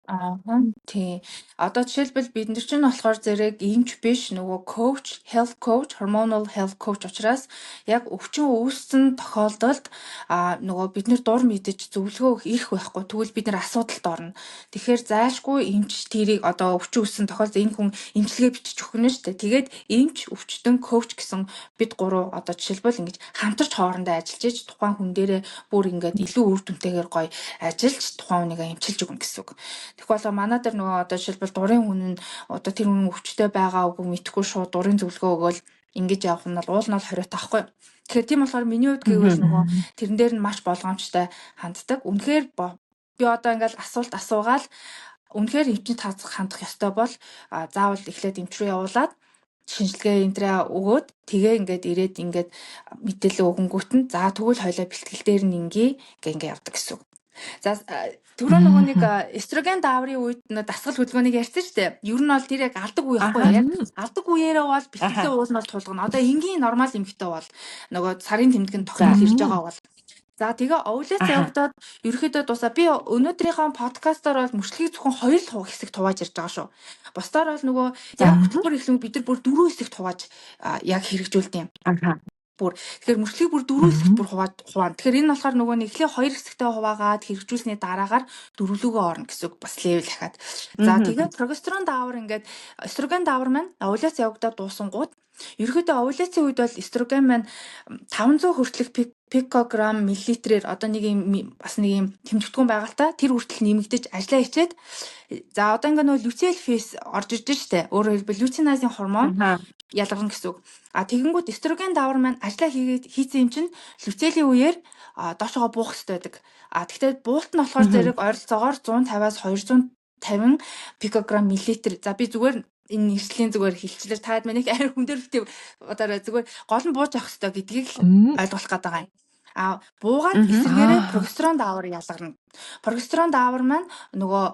Аа, тий. Одоо жишээлбэл бид нар чинь болохоор зэрэг эмч биш, нөгөө coach, health coach, hormonal health coach учраас яг өвчин үүссэн тохиолдолд нөгөө бид нар дур мэдэж зөвлөгөө өгөх эрх байхгүй. Тэгвэл бид нар асуудалд орно. Тэгэхээр зайлшгүй эмч тэрийг одоо өвчин үүссэн тохиолдолд энэ хүн эмчилгээ бичиж өгнө шүү дээ. Тэгээд эмч, өвчтөн, coach гэсэн бид гурав одоо жишээлбэл ингэж хамтарч хоорондоо ажиллаж иж тухайн хүн дээрээ бүр ингээд илүү үр дүнтэйгээр гоё ажиллаж тухайн хүнийг эмчилж өгнө гэсэн үг. Тэгэхгүй болоо манай дээр нөгөө одоо жишээлбэл дурын хүн нь одоо тэр хүн өвчтэй байгаа үгүй мэдэхгүй шууд дурын зөвлөгөө өгөөл ингэж явах нь бол уул нь бол хориотой байхгүй. Тэгэхээр тийм болохоор миний хувьд гэвэл нөгөө тэрэн дээр нь маш болгоомжтой ханддаг. Үнэхээр би одоо ингээл асуулт асуугаал үнэхээр эмчинд хандах ёстой бол заавал эхлээд эмч рүү явуулаад шинжилгээ энтрээ өгөөд, тэгээ ингээд ирээд ингээд мэдээлэл өгөнгүүт нь за, тэгвэл хоёлаа бэлтгэл дээр нь ингээ ингээ ингээ явдаг гэсэн үг. За, түрүү нөгөө нэг эстроген дааврын үед дасгал хөдөлгөөнийг ярьсан шүү дээ. Ер нь бол тэр яг алдаг үе ихгүй юу? Яг алдаг үеэрээ бол бэлтгэлээ уул нь бол тулгана. Одоо энгийн нормал эмэгтэй бол нөгөө сарын тэмдэг нь тогтмол ирж байгаа бол. За, тэгээ овуляц явагдаад ерөөхдөө дуусаа. Би өнөөдрийнхөө подкастаар бол мөчлөгийг зөвхөн хоёр л хэсэг хувааж ярьж байгаа шүү. Бусдаар бол нөгөө яг хөтөлбөр эхлэн бид нар бүр дөрвөн хэсэгт хувааж яг хэрэгжүүлдэг юм. Бүр тэгэхээр мөчлөгийг бүр дөрвөн хэсэгт бүр хувааж хуваана. Тэгэхээр энэ болохоор нөгөө нэг эхлээ хоёр хэсэгтээ хуваагаад хэрэгжүүлсний дараагаар дөрвөлөөгөө орно гэсэн үг, бас level дахиад. За, тэгээд прогестерон даавар, ингээд эстроген даавар маань овуляц явагдаад дуусангууд ерөөхдөө овуляцын үед бол эстроген маань 500 хүртэлх пикограмм миллилитрээр, одоо нэг юм бас нэг юм тэмдэгтгүн байгаа л та, тэр хүртэл нэмэгдэж ажиллаа хийчээд, за, одоо ингээ нөгөө luteal phase орж ирж штэ. Өөрөөр хэлбэл luteinizing гормон ялгарна гэсэн үг. А тэгэнгүүт эстроген даавар маань ажиллаа хийгээд хийцэн юм чинь luteal ийн үеэр доошогоо буух хэрэгтэй байдаг. А тэгтээ буулт нь болохоор зэрэг ойролцоогоор 150-аас 250 пикограмм миллилитр. За, би зүгээр энэ нэршлийн зүгээр хэлчлэр таад манайх амар хүн дээр битээ одоо зүгээр гол нь бууж авах хэрэгтэй гэдгийг л ойлгох гээд байгаа юм. А буугаад эсрэгээрээ прогестерон даавар ялгарна. Прогестерон даавар маань нөгөө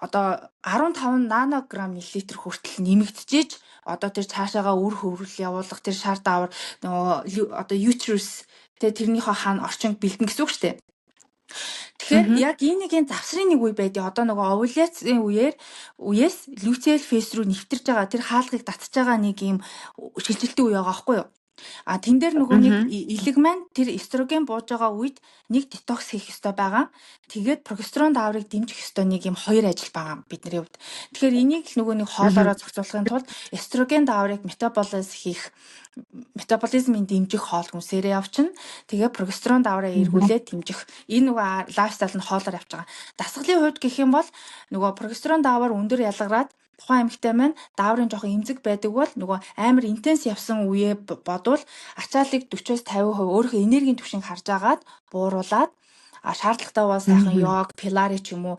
одоо 15 нанограмм миллилитр хүртэл нэмэгдчихэж, одоо тэр цаашаага үр хөврөл явуулах тэр шар даавар нөгөө одоо uterus тэ тэрнийхөө хаана орчин бэлдэн гэсэн үг шүү дээ. Тэгэхээр яг энэ нэгийн завсрын нэг үе байдیں۔ Одоо нөгөө овуляцын үеэр үеэс luteal phase рүү нэвтэрж байгаа тэр хаалгыг татж байгаа нэг юм шилжилтийн үе байгаа байхгүй юу? А тэн дээр нөгөө нэг элэг маань тэр эстроген бууж байгаа үед нэг детокс хийх ёстой байгаа. Тэгээд прогестерон дааврыг дэмжих ёстой нэг юм хоёр ажил байгаа бидний хувьд. Тэгэхээр энийг л нөгөө нэг хоолоороо зохицуулахын тулд эстроген дааврыг метаболиз хийх, метаболизмын дэмжих хоол хүнсээрээ явчихна. Тэгээ прогестерон даавраа эргүүлээд дэмжих. Энэ нөгөө lifestyle нь хоолоор явж байгаа. Дасгалын хувьд гэх юм бол нөгөө прогестерон даавар өндөр ялгараад тухайн эмэгтэй маань дааврын жоохон эмзэг байдаг бол нөгөө амар intense явсан үеэ бодвол ачааллыг 40-оос 50% өөрийнхөө энергийн түвшинг харж агаад бууруулад, а шаардлагатай бол сайхан йог, пилатес ч юм уу,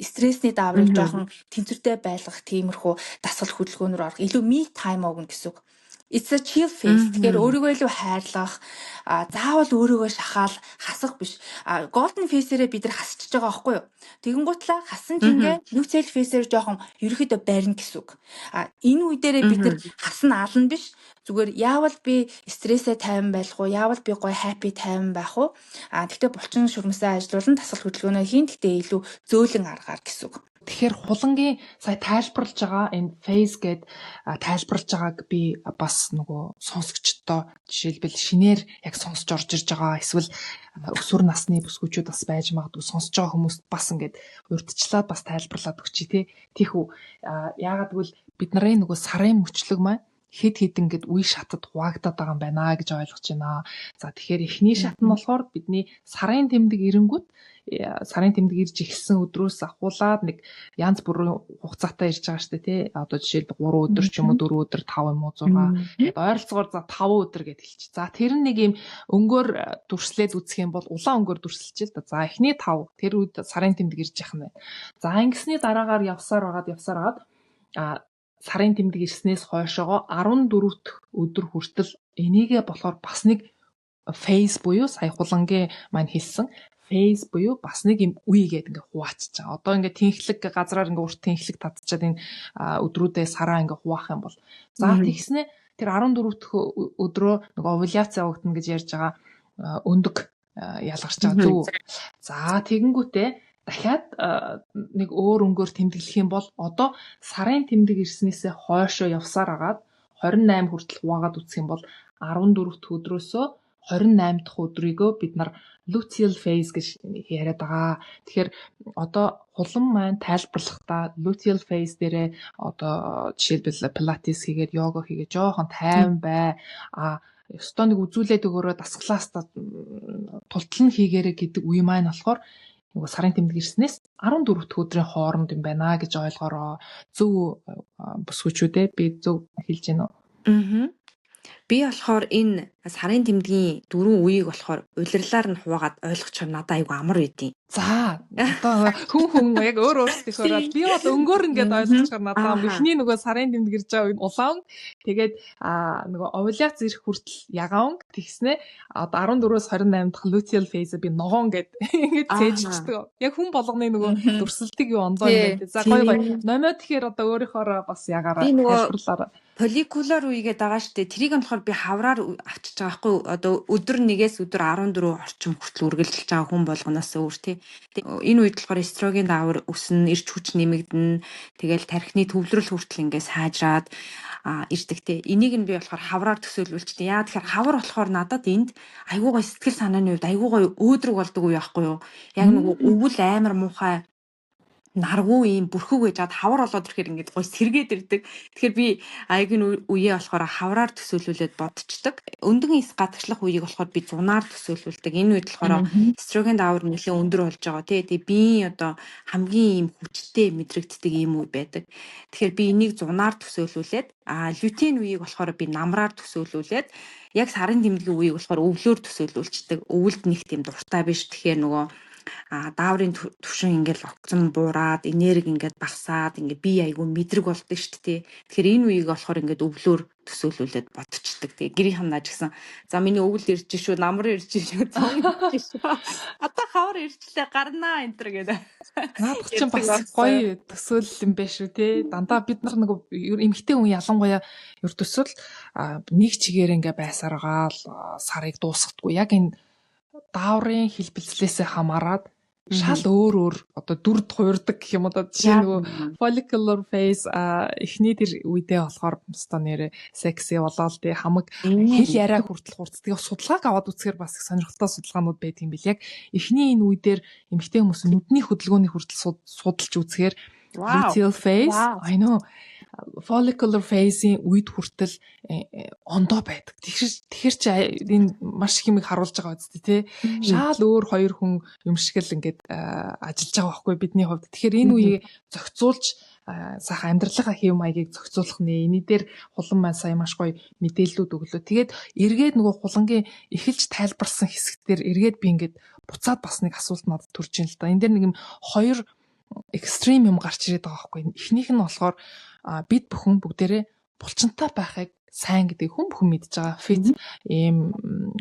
стрессний дааврыг жоохон тэнцвэртэй байлгах тиймэрхүү дасгал хөдөлгөөнөөр орох. Илүү me time өгнө гэсэн үг. It's a chill phase. Тэгэхээр өөрийгөө илүү хайрлах, заавал өөрийгөө шахаал хасах биш. А golden phase-ээрээ бид нар хасчихж байгаа байхгүй юу? Тэгэнгүүтлээ хасан жингээ luteal phase-ээр жоохон ерөөхдөө барина гэсэн үг. А энэ үе дээрээ бид нар хасна ална биш. Зүгээр яавал би стрессээ тайван байх уу? Яавал би гоё happy тайван байх уу? А тэгтээ булчин шүрмсээ ажилуулан дасгал хөдөлгөөнөө хийн. Тэгтээ илүү зөөлөн аргаар гэсэн үг. Тэгэхээр хулангийн сая тайлбарлаж байгаа энэ phase гээд тайлбарлаж байгааг би бас нөгөө сонсогчдоо, жишээлбэл шинээр яг сонсож орж ирж байгаа эсвэл өсвөр насны бүсгүүчүүд бас байж магадгүй сонсож байгаа хүмүүст бас ингээд урьдчилаад бас тайлбарлаад өгчий те. Тийхүү, яагаад гэвэл бид нарын нөгөө сарын мөчлөг маань хэд хэдэн ингээд үе шатад хуваагдаад байгаа юм байна гэж ойлгож байна. За, тэгэхээр эхний шат нь болохоор бидний сарын тэмдэг ирэнгүүт сарын тэмдэг ирж эхэлсэн өдрөөс ахуулаад нэг янз бүрийн хугацаатай ирж байгаа шүү дээ, тий. Одоо жишээлбэл 3 өдөр ч юм уу, 4 өдөр, 5 юм уу, 6 гээд ойролцоогоор, за, 5 өдөр гэд хэлчих. За, тэр нь нэг юм өнгөөр дүрслээд үзэх юм бол улаан өнгөөр дүрсэлж л да. За, эхний 5 тэр үед сарын тэмдэг ирж явах нь байна. За, ингэсний дараагаар явсаар байгаад явсаар байгаад сарын тэмдэг ирснээс хойшоогоо 14 дэх өдөр хүртэл энийгээ болохоор бас нэг phase буюу сая хулангийн маань хэлсэн phase буюу бас нэг юм үе гээд ингээ хуваачиж байгаа. Одоо ингээ тэнхлэг газраар ингээ урт тэнхлэг татчаад энэ өдрүүдээ сараа ингээ хуваах юм бол, за, тэгснэ тэр 14 дэх өдрөө нөгөө овуляц явагдана гэж ярьж байгаа, өндөг ялгарч байгаа, зөв. За, тэгэнгүүтээ дахиад нэг өөр өнгөөр тэмдэглэх юм бол одоо сарын тэмдэг ирснээсээ хойшоо явсаар агаад 28 хүртэл хуваагаад үзэх юм бол 14 дэх өдрөөсөө 28 дахь өдрийгөө бид нар luteal phase гэж яриад байгаа. Тэгэхээр одоо хулан маань тайлбарлахдаа luteal phase дээрээ одоо жишээлбэл пилатес хийгээд, йога хийгээд жоохон тайван бай. А ёстой нэг үзүүлээд өгөөрөө, дасгалаас тултал нь хийгээрэй гэдэг үе маань болохоор нөгөө сарын тэмдэг ирснээс 14 дахь өдрийн хооронд юм байна гэж ойлгоороо. Зөв бүсгүүчүүдээ, би зөв хэлж байна уу? Аа. Би болохоор энэ сарын тэмдгийн дөрвөн үеийг болохоор улирлаар нь хуваагаад ойлгочих юм надад айгүй амар байдийн. За, одоо хүн хүн яг өөр өөрсдийнхөөрөө, би бол өнгөөр ингээд ойлгочихоор надад амар. Эхний нөгөө сарын тэмдэг ирж байгаа үе улаан өнгө, тэгээд нөгөө овуляц ирэх хүртэл ягаан өнгө, тэгснэ одоо 14-өөс 28 дахь luteal phase би ногоон гэд ингээд цээжилчдэг. Яг хүн болгоны нөгөө дүрсэлтийг юу онцоо юм байна. За, гоё гоё. Номио, тэгэхээр одоо өөрийнхоороо бас ягаараа тайлбарлаарай. Follicular үе гэдэг байгаа шүү дээ. Тэрийг нь болохоор би хавраар авчиж байгаа байхгүй. Одоо өдөр 1-ээс өдөр 14 орчим хүртэл үргэлжилж байгаа хүн болгоноос өөр, тий. Энэ үед болохоор эстроген даавар өснө, эрч хүч нэмэгдэнэ. Тэгэл тархины төвлөрөл хүртэл ингээ сайжраад ирдэг, тий. Энийг нь би болохоор хавраар төсөөлүүлчихдэг. Яа тэгэхээр хавар болохоор надад энд айгуу гой сэтгэл санааны хувьд айгуу гой өөдрөг болдог үе байхгүй юу? Яг нөгөө өвөл амар муухай, наргуу, ийм бүрхэг байж хад хавар болоод ирэхээр ингээд гой сэргээд ирдэг. Тэгэхээр би аягийн үеэ болохоор хавраар төсөөлүүлээд бодчихдог. Өндөгөн эс гадагшлах үеийг болохоор би зунаар төсөөлүүлдэг. Энэ үед болохоор эстроген даавар нэлээд өндөр болж байгаа, тий. Тэгээ биеийн одоо хамгийн ийм хүчтэй мэдрэгддэг ийм үе байдаг. Тэгэхээр би энийг зунаар төсөөлүүлээд, лютеин үеийг болохоор би намраар төсөөлүүлээд, яг сарын тэмдгийн үеийг болохоор өвлөөр төсөөлүүлчихдэг. Өвөлд нэг тийм дуртай биш. Тэгэхээр нөгөө дааврын түвшин ингээл огцон буураад, энерги ингээд багасаад, ингээд бие айгүй мэдрэг болдог шүү дээ. Тэгэхээр энэ үеийг болохоор ингээд өвлөөр төсөөлүүлээд бодчихдаг. Тэгээ гэрийнхэн нааж гисэн, за, миний өвөл ирж шүү, намар ирж шүү, зун ирж шүү. Одоо хавар ирчлээ, гарнаа энэ төр гэдэг. Наадах чинь бас гоё төсөөлөл юм байна шүү, те. Дандаа бид нар нөгөө эмэгтэй хүн ялангуяа ердөөсөл нэг чигээр ингээ байсаар байгаа л сарыг дуусгахдаггүй. Яг энэ дааврын хэлбэлзлээсээ хамаарат шал өөр өөр одоо дүрд хуурдаг гэх юм одоо. Жишээ нөгөө follicular phase, эхний тэр үедээ болохоор өстой нэрэ секси болоод, тий, хамаг хэл яриа хүртэл хурц. Тэгээ судалгааг аваад үзэхээр бас их сонирхолтой судалгаанууд байдаг юм бил. Яг эхний энэ үе дээр эмэгтэй хүмүүс нүдний хөдөлгөөний хүртэл судалж үзэхээр luteal phase, I know, follicular phase-ийн үед хүртэл ондоо байдаг. Тэгэхээр чи энэ маш их юмыг харуулж байгаа үстэй, тий. Шаал өөр хоёр хүн юм шиг л ингээд ажиллаж байгаа байхгүй бидний хувьд. Тэгэхээр энэ үеийг зохицуулж, сайхан амьдралынхаа хэв маягийг зохицуулах нэ. Эний дээр Хулан маань сая маш гоё мэдээллүүд өглөө. Тэгээд эргээд нөгөө Хулангийн эхэлж тайлбарсан хэсэг дээр эргээд би ингээд буцаад бас нэг асуулт надад төрж ин л да. Энэ дээр нэг юм хоёр extreme юм гарч ирээд байгаа байхгүй. Эхнийх нь болохоор бид бүхэн бүгдээрээ булчинтай байхыг сайн гэдгийг хүн бүхэн мэдж байгаа. Fit, ийм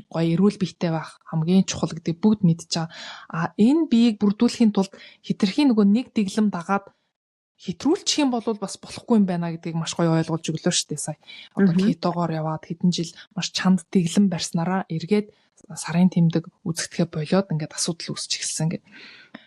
гоё эрүүл биетэй байх хамгийн чухал гэдгийг бүгд мэдж байгаа. А энэ биеийг бүрдүүлэхийн тулд хэтэрхий нөгөө нэг дэглэм дагаад хэтрүүлчих юм бол бас болохгүй юм байна гэдгийг маш гоё ойлгуулж өглөө шүү дээ сая. Одоо кетогоор яваад хэдэн жил маш чанд дэглэм барьснараа эргээд сарын тэмдэг үзэгдэхэ болиод ингээд асуудал үүсч эхэлсэн гэдэг.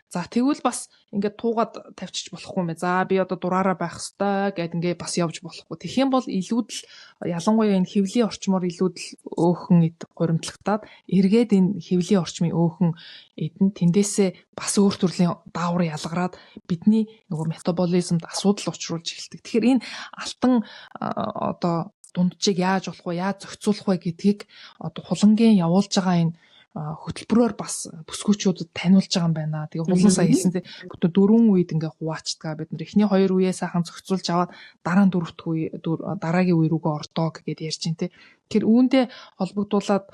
За, тэгвэл бас ингээд туугаад тавьчих болохгүй юм байна. За, би одоо дураараа байх хэвээр гэд ингээд бас явж болохгүй. Тэгэх юм бол илүүд л, ялангуяа энэ хэвлийн орчмоор илүүд л өөхөн эд хуримтлагтаад, эргээд энэ хэвлийн орчмын өөхөн эд нь тэндээсээ бас өөр төрлийн даавар ялгараад бидний нөгөө метаболизмд асуудал учруулж эхэлдэг. Тэгэхээр энэ алтан одоо дунджийг яаж болох вэ, яаж зохицуулах вэ гэдгийг одоо Хулангийн явуулж байгаа энэ хөтөлбөрөөр бас бүсгүүчүүдэд таниулж байгаа юм байна. Тэгээ Хулан сая хэлсэн, бүтэн дөрвөн үед ингээ хуваачдаг. Бид нар эхний хоёр үеэ сайхан зохицуулж аваад дараа нь дөрөвт үе, дараагийн үе рүүгээ ордоо гэдээ ярьж байна, те. Тэгэхээр үүндээ холбогдуулаад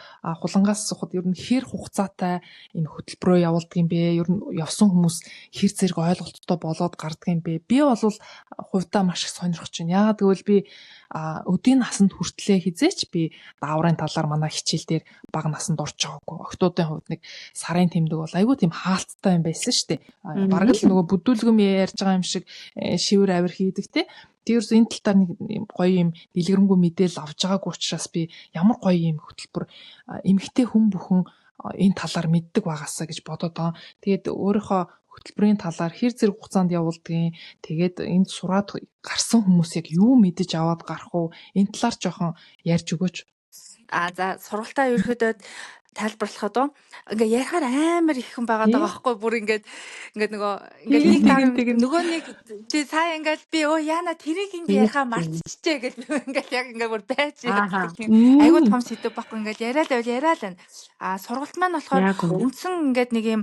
Хулангаас асуухад ер нь хэр хугацаатай энэ хөтөлбөрөө явуулдаг юм бэ? Ер нь явсан хүмүүс хэр зэрэг ойлголттой болоод гардаг юм бэ? Би бол хувьдаа маш их сонирхож байна. Яагаад гэвэл би өдийн насанд хүртлээ хизээч би дааврын талаар манай хичээл дээр бага насанд орж байгаагүй. Охидуудын хувьд нэг сарын тэмдэг бол айгүй тийм хаалттай юм байсан шүү дээ. Бараг л нөгөө бүдүүлгэм ярьж байгаа юм шиг шивэр авир хийдэг, те. Тэрс энэ тал дээр нэг гоё юм дэлгэрэнгүй мэдээлэл авч байгаагүй учраас би ямар гоё юм хөтөлбөр, эмэгтэй хүн бүхэн энэ талаар мэддэг байгаасаа гэж бодоод байгаа. Тэгээд өөрийнхөө хөтөлбөрийн талаар хэр зэрэг хугацаанд явуулдгийг, тэгээд энд сураад гарсан хүмүүс яг юу мэдэж аваад гарах уу, энэ талаар жоохон ярьж өгөөч. А за, сургалтаа ерөөхдөө тайлбарлахад уу, ингээ ярихаар амар их хүн байгаа даа байхгүй, бүр ингээд нөгөө ингээд нэг нөгөө нэг тий сая ингээд би өө яана тэрийг ингээ яриахаа мартчихжээ гэж би ингээд яг ингээ бүр байж айгуу том сэдэв байхгүй, ингээд яриад байвал яриад байна. А сургалт маань болохоор үндсэн ингээд нэг юм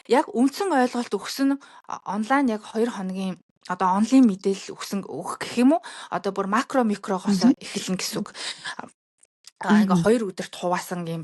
яг үндсэн ойлголт өгсөн онлайн яг 2 хоногийн одоо онлайн мэдээлэл өгсөн өгөх гэх юм уу, одоо бүр макро микрогоос эхэлнэ гэсэн үг. Ингээ 2 өдөрт хуваасан юм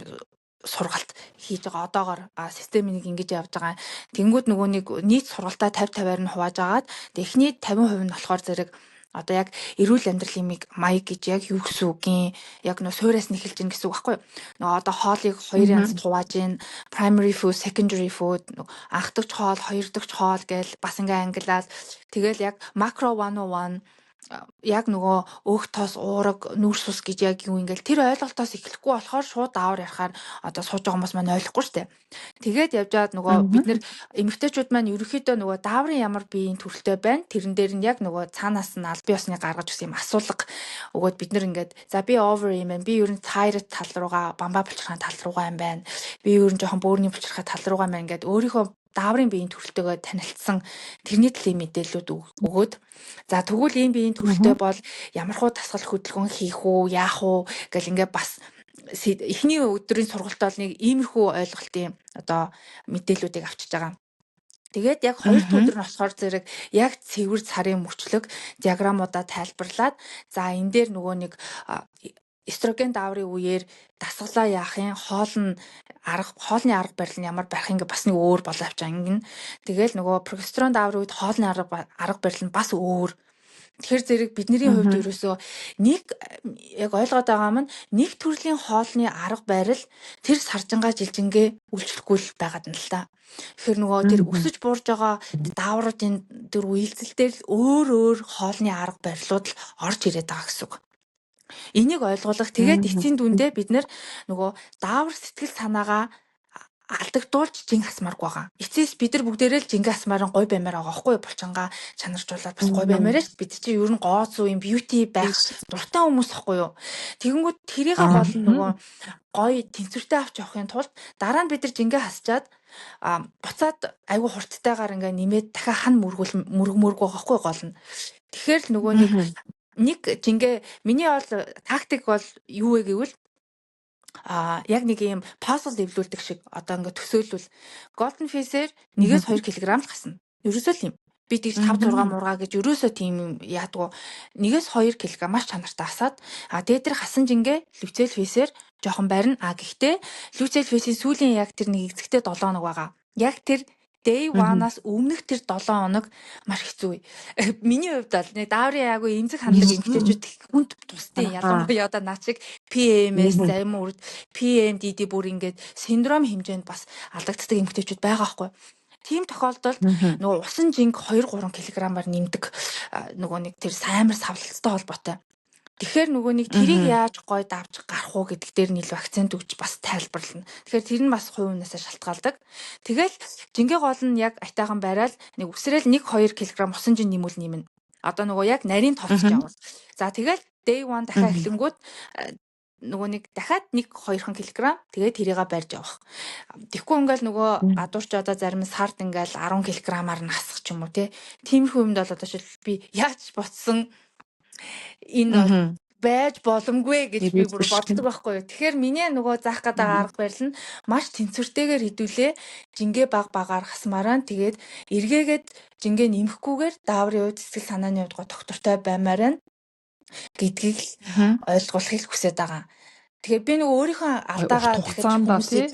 сургалт хийж байгаа. Одоогор системийг ингэж явж байгаа. Тэнгүүд нөгөө нэг нийт сургалтаа 50 50-аар нь хувааж агаад, эхний 50% нь болохоор зэрэг одоо яг эрүүл амьдралын маяг гэж яг юу гэсэн үгийн, яг нөө суураас нь эхэлж гин гэсэн үг байхгүй юу? Нөгөө одоо хоолыг хоёр янзд хувааж гин, primary food, secondary food, анхдагч хоол, хоёрдогч хоол гээл бас ингээ ангилаад, тэгэл яг macro 101, яг нөгөө өөх, тос, уураг, нүүрс ус гэж яг юу, ингээл тэр ойлголтоос эхлэхгүй болохоор шууд даавар ярихаар одоо сууж байгаа хүмүүс маань ойлгохгүй шүү дээ. Тэгээд явжаад нөгөө бид нэр эмэгтэйчүүд маань ерөнхийдөө нөгөө дааврын ямар биеийн төрөлтэй байна. Тэрэн дээр нь яг нөгөө цаанаас нь албан ёсны гаргаж өгсөн юм асуулга өгөөд, бид нар ингээд за, би ovary юм байна. Би ер нь thyroid тал руугаа, бамбай булчирхайн тал руугаа юм байна. Би ер нь жоохон бөөрийн булчирхай тал руугаа юм байна ингээд өөрийнхөө дааврын биеийн төрөлтөөгөө танилцсан, тэрний төлөв мэдээллүүд өгөөд, за, тэгвэл ийм биеийн төрөлтөө бол ямар хуу дасгал хөдөлгөөн хийх үү, яах уу гэл ингээ бас эхний өдрийн сургалт бол нэг иймэрхүү ойлголтын одоо мэдээллүүдийг авчиж байгаа. Тэгээд яг хоёр дахь өдөр нь болохоор зэрэг яг цэвэр сарын мөчлөг диаграммуудаа тайлбарлаад, за, энэ дээр нөгөө нэг эстроген дааврын үеэр дасгалаа яах юм, хоол нь арга, хоолны арга барил нь ямар байх, ингээ бас нэг өөр болоо авчаа ингэнэ. Тэгэл нөгөө прогестерон дааврын үед хоолны арга барил нь бас өөр. Тэгэхээр зэрэг бидний хувьд ерөөсөө нэг яг ойлгоод байгаа юм, нэг төрлийн хоолны арга барил тэр саржингаа жилжингээ үйлчлэхгүй л байгаад нь л та. Тэгэхээр нөгөө тэр өсөж буурж байгаа даавруудын тэр үйлдэл дээр л өөр өөр хоолны арга барилууд л орж ирээд байгаа гэсэн үг. Энийг ойлгуулах. Тэгээд эцсийн дүндээ бид нэр нөгөө даавар сэтгэл санаагаа алдагдуулж жин хасмааргүй байгаа. Эцэс бид нар бүгдээрээ л жингээ хасмаар нь гой баймаар байгаа байхгүй юу? Булчингаа чанаржуулаад бас гой баймаар шүү. Бид чинь ер нь гоо зүү юм beauty байх дуртай хүмүүс байхгүй юу? Тэгэнгүүт тэрийг гол нь нөгөө гой тэнцвэртэй авч явахын тулд дараа нь бид нар жингээ хасчаад буцаад айгүй хурдтайгаар ингээ нэмээд дахиад хан мөргөл мөргмөрг байгаа байхгүй гол нь. Тэгэхээр л нөгөө нэг нэг жингээ, миний бол тактик бол юу вэ гэвэл яг нэг юм puzzle эвлүүлдэг шиг одоо ингээ төсөөлвөл golden phase-ээр 1-2 кг л хасна. Ерөөсөө л юм. Би тэгж 5 6 мургаа гэж ерөөсөө тийм яадгүй, 1-2 кг маш чанартай асаад, тэгээд тэр хасан жингээ luteal phase-ээр жоохон барина. А гэхдээ luteal phase-ийн сүүлийн яг тэр нэг эзэгтэй 7 хоног байгаа. Яг тэр day 1-аас өмнөх тэр 7 хоног маш хэцүү. Миний хувьд бол нэг дааврын яг эмзэг хандаг эмэгтэйчүүд хүнд тусдیں۔ Ялангуяа одоо над шиг PMS, зарим үрд PMDD, бүр ингээд синдром хэмжээнд бас алдагддаг эмэгтэйчүүд байгаа байхгүй. Тийм тохиолдолд нөгөө усан жинг 2 3 кг-аар нэмдэг, нөгөө нэг тэр амар савлалттай холбоотой. Тэгэхээр нөгөө нэг тэрийг яаж гой давж гарах уу гэдэг дээр нь илүү акцент өгч бас тайлбарлана. Тэгэхээр тэр нь бас хувь хүнээсээ шалтгаалдаг. Тэгэл жингээ гол нь яг айтайхан барайл нэг үсрээл 1 2 кг усан жин нэмүүл нэмнэ. Одоо нөгөө яг нарийн тооцож явуул. За, тэгэл day 1 дахиад эхлэнгүүт нөгөө нэг дахиад 1 2 кг, тэгээд тэрийгэ барьж явах. Тэгэхгүй ингээл нөгөө гадуурч одоо зарим сард ингээл 10 кг-аар нь хасах ч юм уу, те. Тиймэрхүү юмд бол одоо жишээл би яаж ботсон энэ байж боломгүй гэж би бүр боддог байхгүй юу. Тэгэхээр миний нөгөө заах гэдэг арга барил нь маш тэнцвэртэйгээр хэдүүлээ жингээ баг багаар хасмаараа, тэгээд эргээгээд жингээ нэмэхгүйгээр дааврын үед сэтгэл санааны хувьд тогтвортой баймаар байна гэдгийг л ойлгуулахыг хүсэж байгаа. Тэгэхээр би нөгөө өөрийнхөө алдаагаа дахиж хүмүүсийг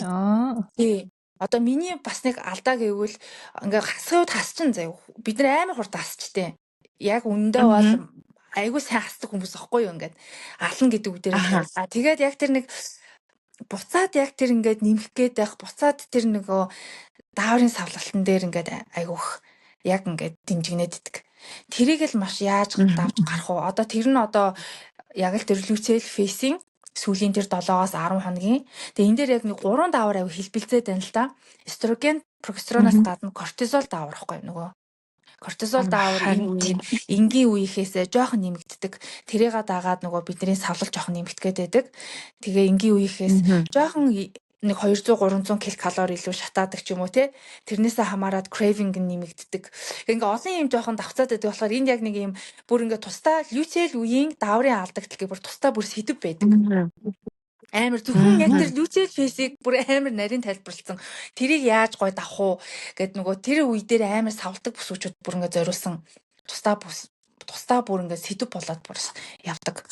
тий. Одоо миний бас нэг алдаа гэвэл ингээ хасахын үед хасчин заяа. Бид нар амар хурд хасчтэй. Яг үнэндээ бол айгүй сайн хасдаг хүмүүс аахгүй юу, ингээд ална гэдэг үг дээр. А тэгээд яг тэр нэг буцаад яг тэр ингээд нэмэх гээд байх, буцаад тэр нөгөө дааврын савлалтан дээр ингээд айгүйх яг ингээд дэмжигнээд идэг. Тэрийг л маш яаж давж гарах уу? Одоо тэр нь одоо яг л тэр luteal phase-ийн сүүлийн тэр 7-оос 10 хоногийн. Тэгээ энэ дээр яг нэг гурван даавар аягүй хэлбэлзээд байна л да. Эстроген, прогестероноос гадна кортизол даавар байхгүй нөгөө. Кортизол даавар энэ үеийн энгийн үеийнхээсээ жоохон нэмэгддэг. Тэрийг дагаад нөгөө бидний савлал жоохон нэмэгдэх байдаг. Тэгээ энгийн үеийнхээс жоохон нэг 200 300 ккал илүү шатаадаг ч юм уу, те. Тэрнээсээ хамаарат craving нь нэмэгддэг. Ингээ олон юм жоохон давцаад байдаг болохоор энд яг нэг юм бүр ингээ тусдаа luteal үеийн дааврын алдагдал гэх бүр тусдаа бүр сэдэв байдаг. Амар зөвхөн яг тэр luteal phase-ийг бүр амар нарийн тайлбарласан. Тэрийг яаж гой давах уу гэд нөгөө тэр үе дээр амар савлдаг бүсүүчүүд бүр ингээ зориулсан тусдаа бүс, тусдаа бүр ингээ сэдэв болоод бүр явдаг.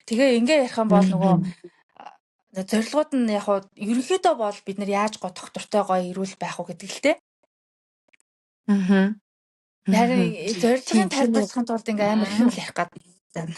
Тэгээ ингээ ярих юм бол нөгөө Зорилгууд нь яг хуу ерөнхийдөө бол бид нар яаж гоо доктортой гоё эрүүл байх уу гэдэг л те. Аа. Харин зорилгын тайлбарлахын тулд ингээ амар их юм л ярих гэдэг байна.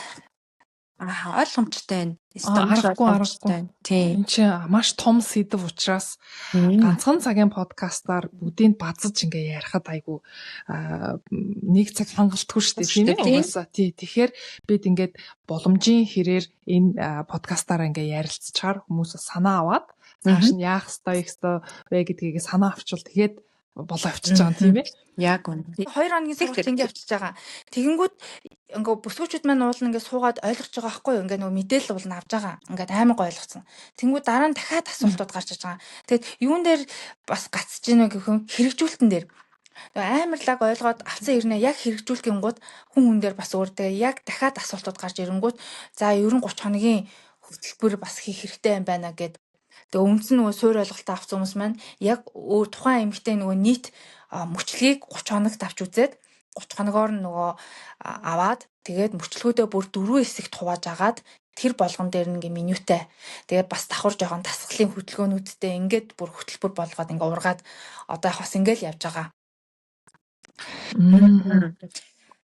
Аа, ойлгомжтой байна. Ёстой аргагүй аргагүй. Тийм. Энд чинь маш том сэдэв учраас ганцхан цагийн подкастаар бүгдийг базаж ингээ ярихад айгу нэг цаг хангалтгүй шүү дээ, тийм ээ, угаасаа. Тий, тэгэхээр бид ингээд боломжийн хэрээр энэ подкастаараа ингээ ярилцчихаар хүмүүс санаа аваад цааш нь яах ёстой, их ёстой вэ гэдгийг санаа авчвал тэгээд болоо явчихж байгаа юм, тийм ээ. Яг үнэ. 2 хоногийн сургалт ингээ явчихж байгаа. Тэгэнгүүт ингээ бүсгүүчүүд маань уул ингээ суугаад ойлгож байгаа байхгүй юу? Ингээ нөгөө мэдээлэл уул нь авч байгаа. Ингээд амар гоё ойлгоцсон. Тэнгүүд дараа нь дахиад асуултууд гарч иж байгаа. Тэгээд юун дээр бас гацж гинэ гэх юм, хэрэгжүүлэлтэн дээр. Амар лаг ойлгоод авцсан ирнэ яг хэрэгжүүлэх гингууд хүн хүн дээр бас өөр, тэгээ яг дахиад асуултууд гарч ирэнгүүт за ер нь 30 хоногийн хөтөлбөр бас хийх хэрэгтэй юм байна гэд. Тэгээ үндсэн нөгөө суур ойлголтоо авсан хүмүүс маань яг өөр тухайн эмэгтэй нөгөө нийт мөчлөгийг 30 хоногт авч үзээд 30 хоногоор нь нөгөө аваад, тэгээд мөчлөгүүдээ бүр дөрвөн хэсэгт хувааж агаад тэр болгон дээр ингээ менютэй, тэгээд бас давхар жоохон дасгалын хөдөлгөөнүүдтэй ингээд бүр хөтөлбөр болгоод ингээ ургаад одоо яг бас ингээл явж байгаа.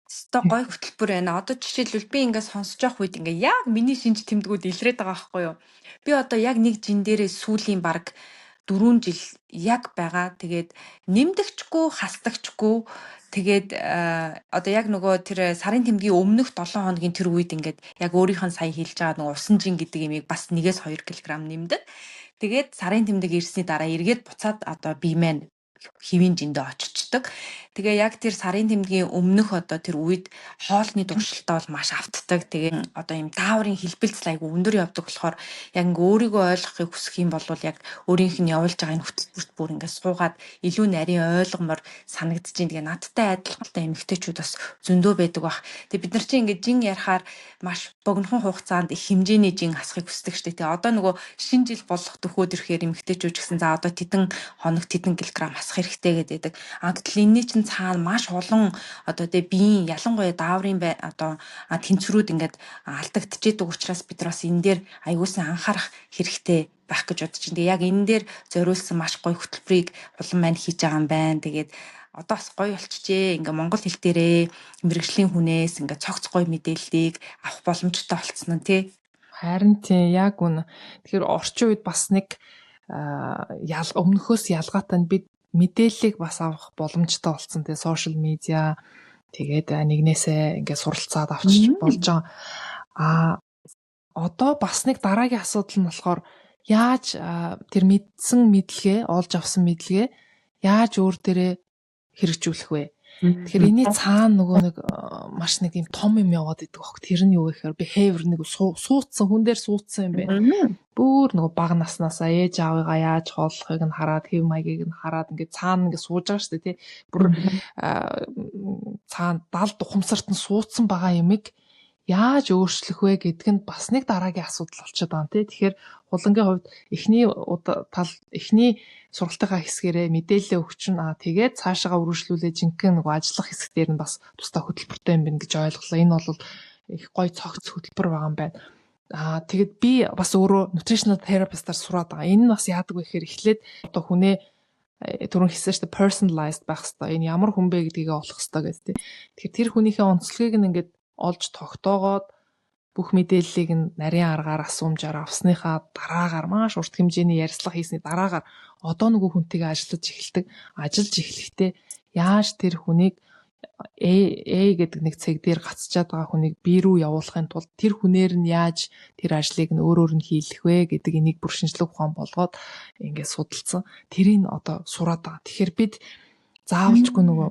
Өстой гоё хөтөлбөр байна. Одоо жишээлбэл би ингээд сонсож явах үед ингээ яг миний шинж тэмдгүүд илрээд байгаа байхгүй юу? Би одоо яг нэг жин дээрээ сүүлийн баг 4 жил яг байгаа. Тэгээд нэмдэгчгүй, хасдагчгүй. Тэгээд одоо яг нөгөө тэр сарын тэмдгийн өмнөх 7 хоногийн тэр үед ингээд яг өөрийнх нь сая хэлж байгаа нөгөө усан жин гэдэг имийг бас 1-ээс 2 кг нэмдэг. Тэгээд сарын тэмдэг ирсний дараа эргээд буцаад одоо бие маань хэвийн жиндээ очичдаг. Тэгээ яг тэр сарын тэмдгийн өмнөх одоо тэр үед хоолны туршилтаа бол маш автдаг. Тэгээ одоо ийм дааврын хэлбэлцэл айгу өндөр явдаг болохоор яг ингээ өөрийгөө ойлгохыг хүсэх юм бол яг өөрийнх нь явуулж байгаа энэ хөтөлбөрт бүр ингээ суугаад илүү нарийн ойлгомор санагдаж байна. Тэгээ надтай адилхан эмэгтэйчүүд бас зөндөө байдаг бах. Тэгээ бид нар чинь ингээ жин ярихаар маш богинохон хугацаанд их хэмжээний жин хасахыг хүсдэг штэ. Тэгээ одоо нөгөө шинэ жил болох төхөөд ирэхээр эмэгтэйчүүд ч гэсэн за одоо тэдэн хоног тэдэн килограмм хасах хэрэгтэй гэдэг. А гэтэл энэний чинь цаана маш олон одоо тэгээ биеийн ялангуяа дааврын бай одоо тэнцвэрүүд ингээд алдагдчихэдэг учраас бид нар бас энэ дээр аягуулсан анхаарах хэрэгтэй байх гэж бодож байна. Тэгээ яг энэ дээр зориулсан маш гоё хөтөлбөрийг Хулан маань хийж байгаа юм байна. Тэгээд одоо бас гоё болчихжээ. Ингээ монгол хэл дээрээ мэрэгжлийн хүнээс ингээ цогц гоё мэдээллийг авах боломжтой болцсон нь тий. Харин тийм, яг үнэ. Тэгэхээр орчин үед бас нэг ял өмнөхөөс ялгаатай нь бид мэдээллийг бас авах боломжтой болсон. Тэгээ social media, тэгээд нэгнээсээ ингээд суралцаад авчиж болж байгаа. А одоо бас нэг дараагийн асуудал нь болохоор яаж тэр мэдсэн мэдлэгээ, олж авсан мэдлэгээ яаж өөр дээрээ хэрэгжүүлэх вэ? Тэгэхээр энэний цаана нөгөө нэг маш нэг юм том юм яваад идэг баг. Тэр нь юу гэхээр behavior, нэг суудсан хүн дээр суудсан юм байна. Бүр нөгөө бага наснаасаа ээж аавыгаа яаж хооллохыг нь хараад, хэв маягийг нь хараад ингээд цаана ингээд сууж байгаа шүү дээ, тий. Бүр цаана далд ухамсарт нь суудсан байгаа юмыг яаж өөрчлөх вэ гэдг нь бас нэг дараагийн асуудал болчиход байгаа юм, тий. Тэгэхээр Хулангийн хувьд эхний тал, эхний сургалтынхаа хэсгээрээ мэдээлэл өгч нь тэгээд цаашаага үргэлжлүүлээ жинхэнэ нөгөө ажиллах хэсэг дээр нь бас тусдаа хөтөлбөртэй юм байна гэж ойлголоо. Энэ бол их гоё цогц хөтөлбөр байгаа юм байна. Аа, тэгэд би бас өөрөө nutritional therapist-аар сураад байгаа. Энэ нь бас яадаг вэ гэхээр эхлээд одоо хүнээ түрүүн хэлсэн шүү дээ, personalized байх хэрэгтэй. Энэ ямар хүн бэ гэдгийг олох хэрэгтэй гэж, тий. Тэгэхээр тэр хүнийхээ онцлогийг нь ингээд олж тогтоогоод бүх мэдээллийг нь нарийн аргаар асуумжаар авсныхаа дараагаар, маш урт хэмжээний ярилцлага хийсний дараагаар одоо нөгөө хүнтэйгээ ажиллаж эхэлдэг. Ажиллаж эхлэхдээ яаж тэр хүнийг A, A гэдэг нэг цэг дээр гацчаад байгаа хүнийг B рүү явуулахын тулд тэр хүнээр нь яаж тэр ажлыг нь өөрөөр нь хийлэх вэ гэдэг энийг бүр шинжлэх ухаан болгоод ингээд судалсан. Тэрийг одоо сураад байгаа. Тэгэхээр бид заавалчгүй нөгөө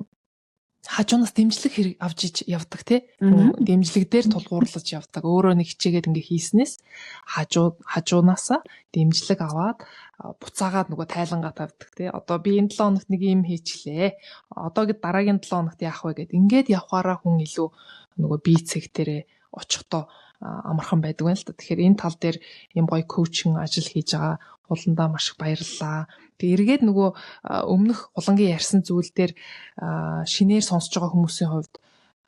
хажуунаас дэмжлэг хэрэг авч иж явдаг, тий. Дэмжлэг дээр тулгуурлаж явдаг. Өөрөө нэг хичээгээд ингээ хийснээс хажуунаасаа дэмжлэг аваад буцаагаад нөгөө тайлангаа тавьдаг, тий. Одоо би энэ 7 хоногт нэг юм хийчлээ. Одоо гэд дараагийн 7 хоногт яах вэ гэд ингээд явхаараа хүн илүү нөгөө бие цэг дээрээ очихдоо амархан байдаг юм л та. Тэгэхээр энэ тал дээр юм гоё coaching ажил хийж байгаа Хуландаа маш их баярлалаа. Тэгээ эргээд нөгөө өмнөх Хулангийн ярьсан зүйл дээр шинээр сонсож байгаа хүмүүсийн хувьд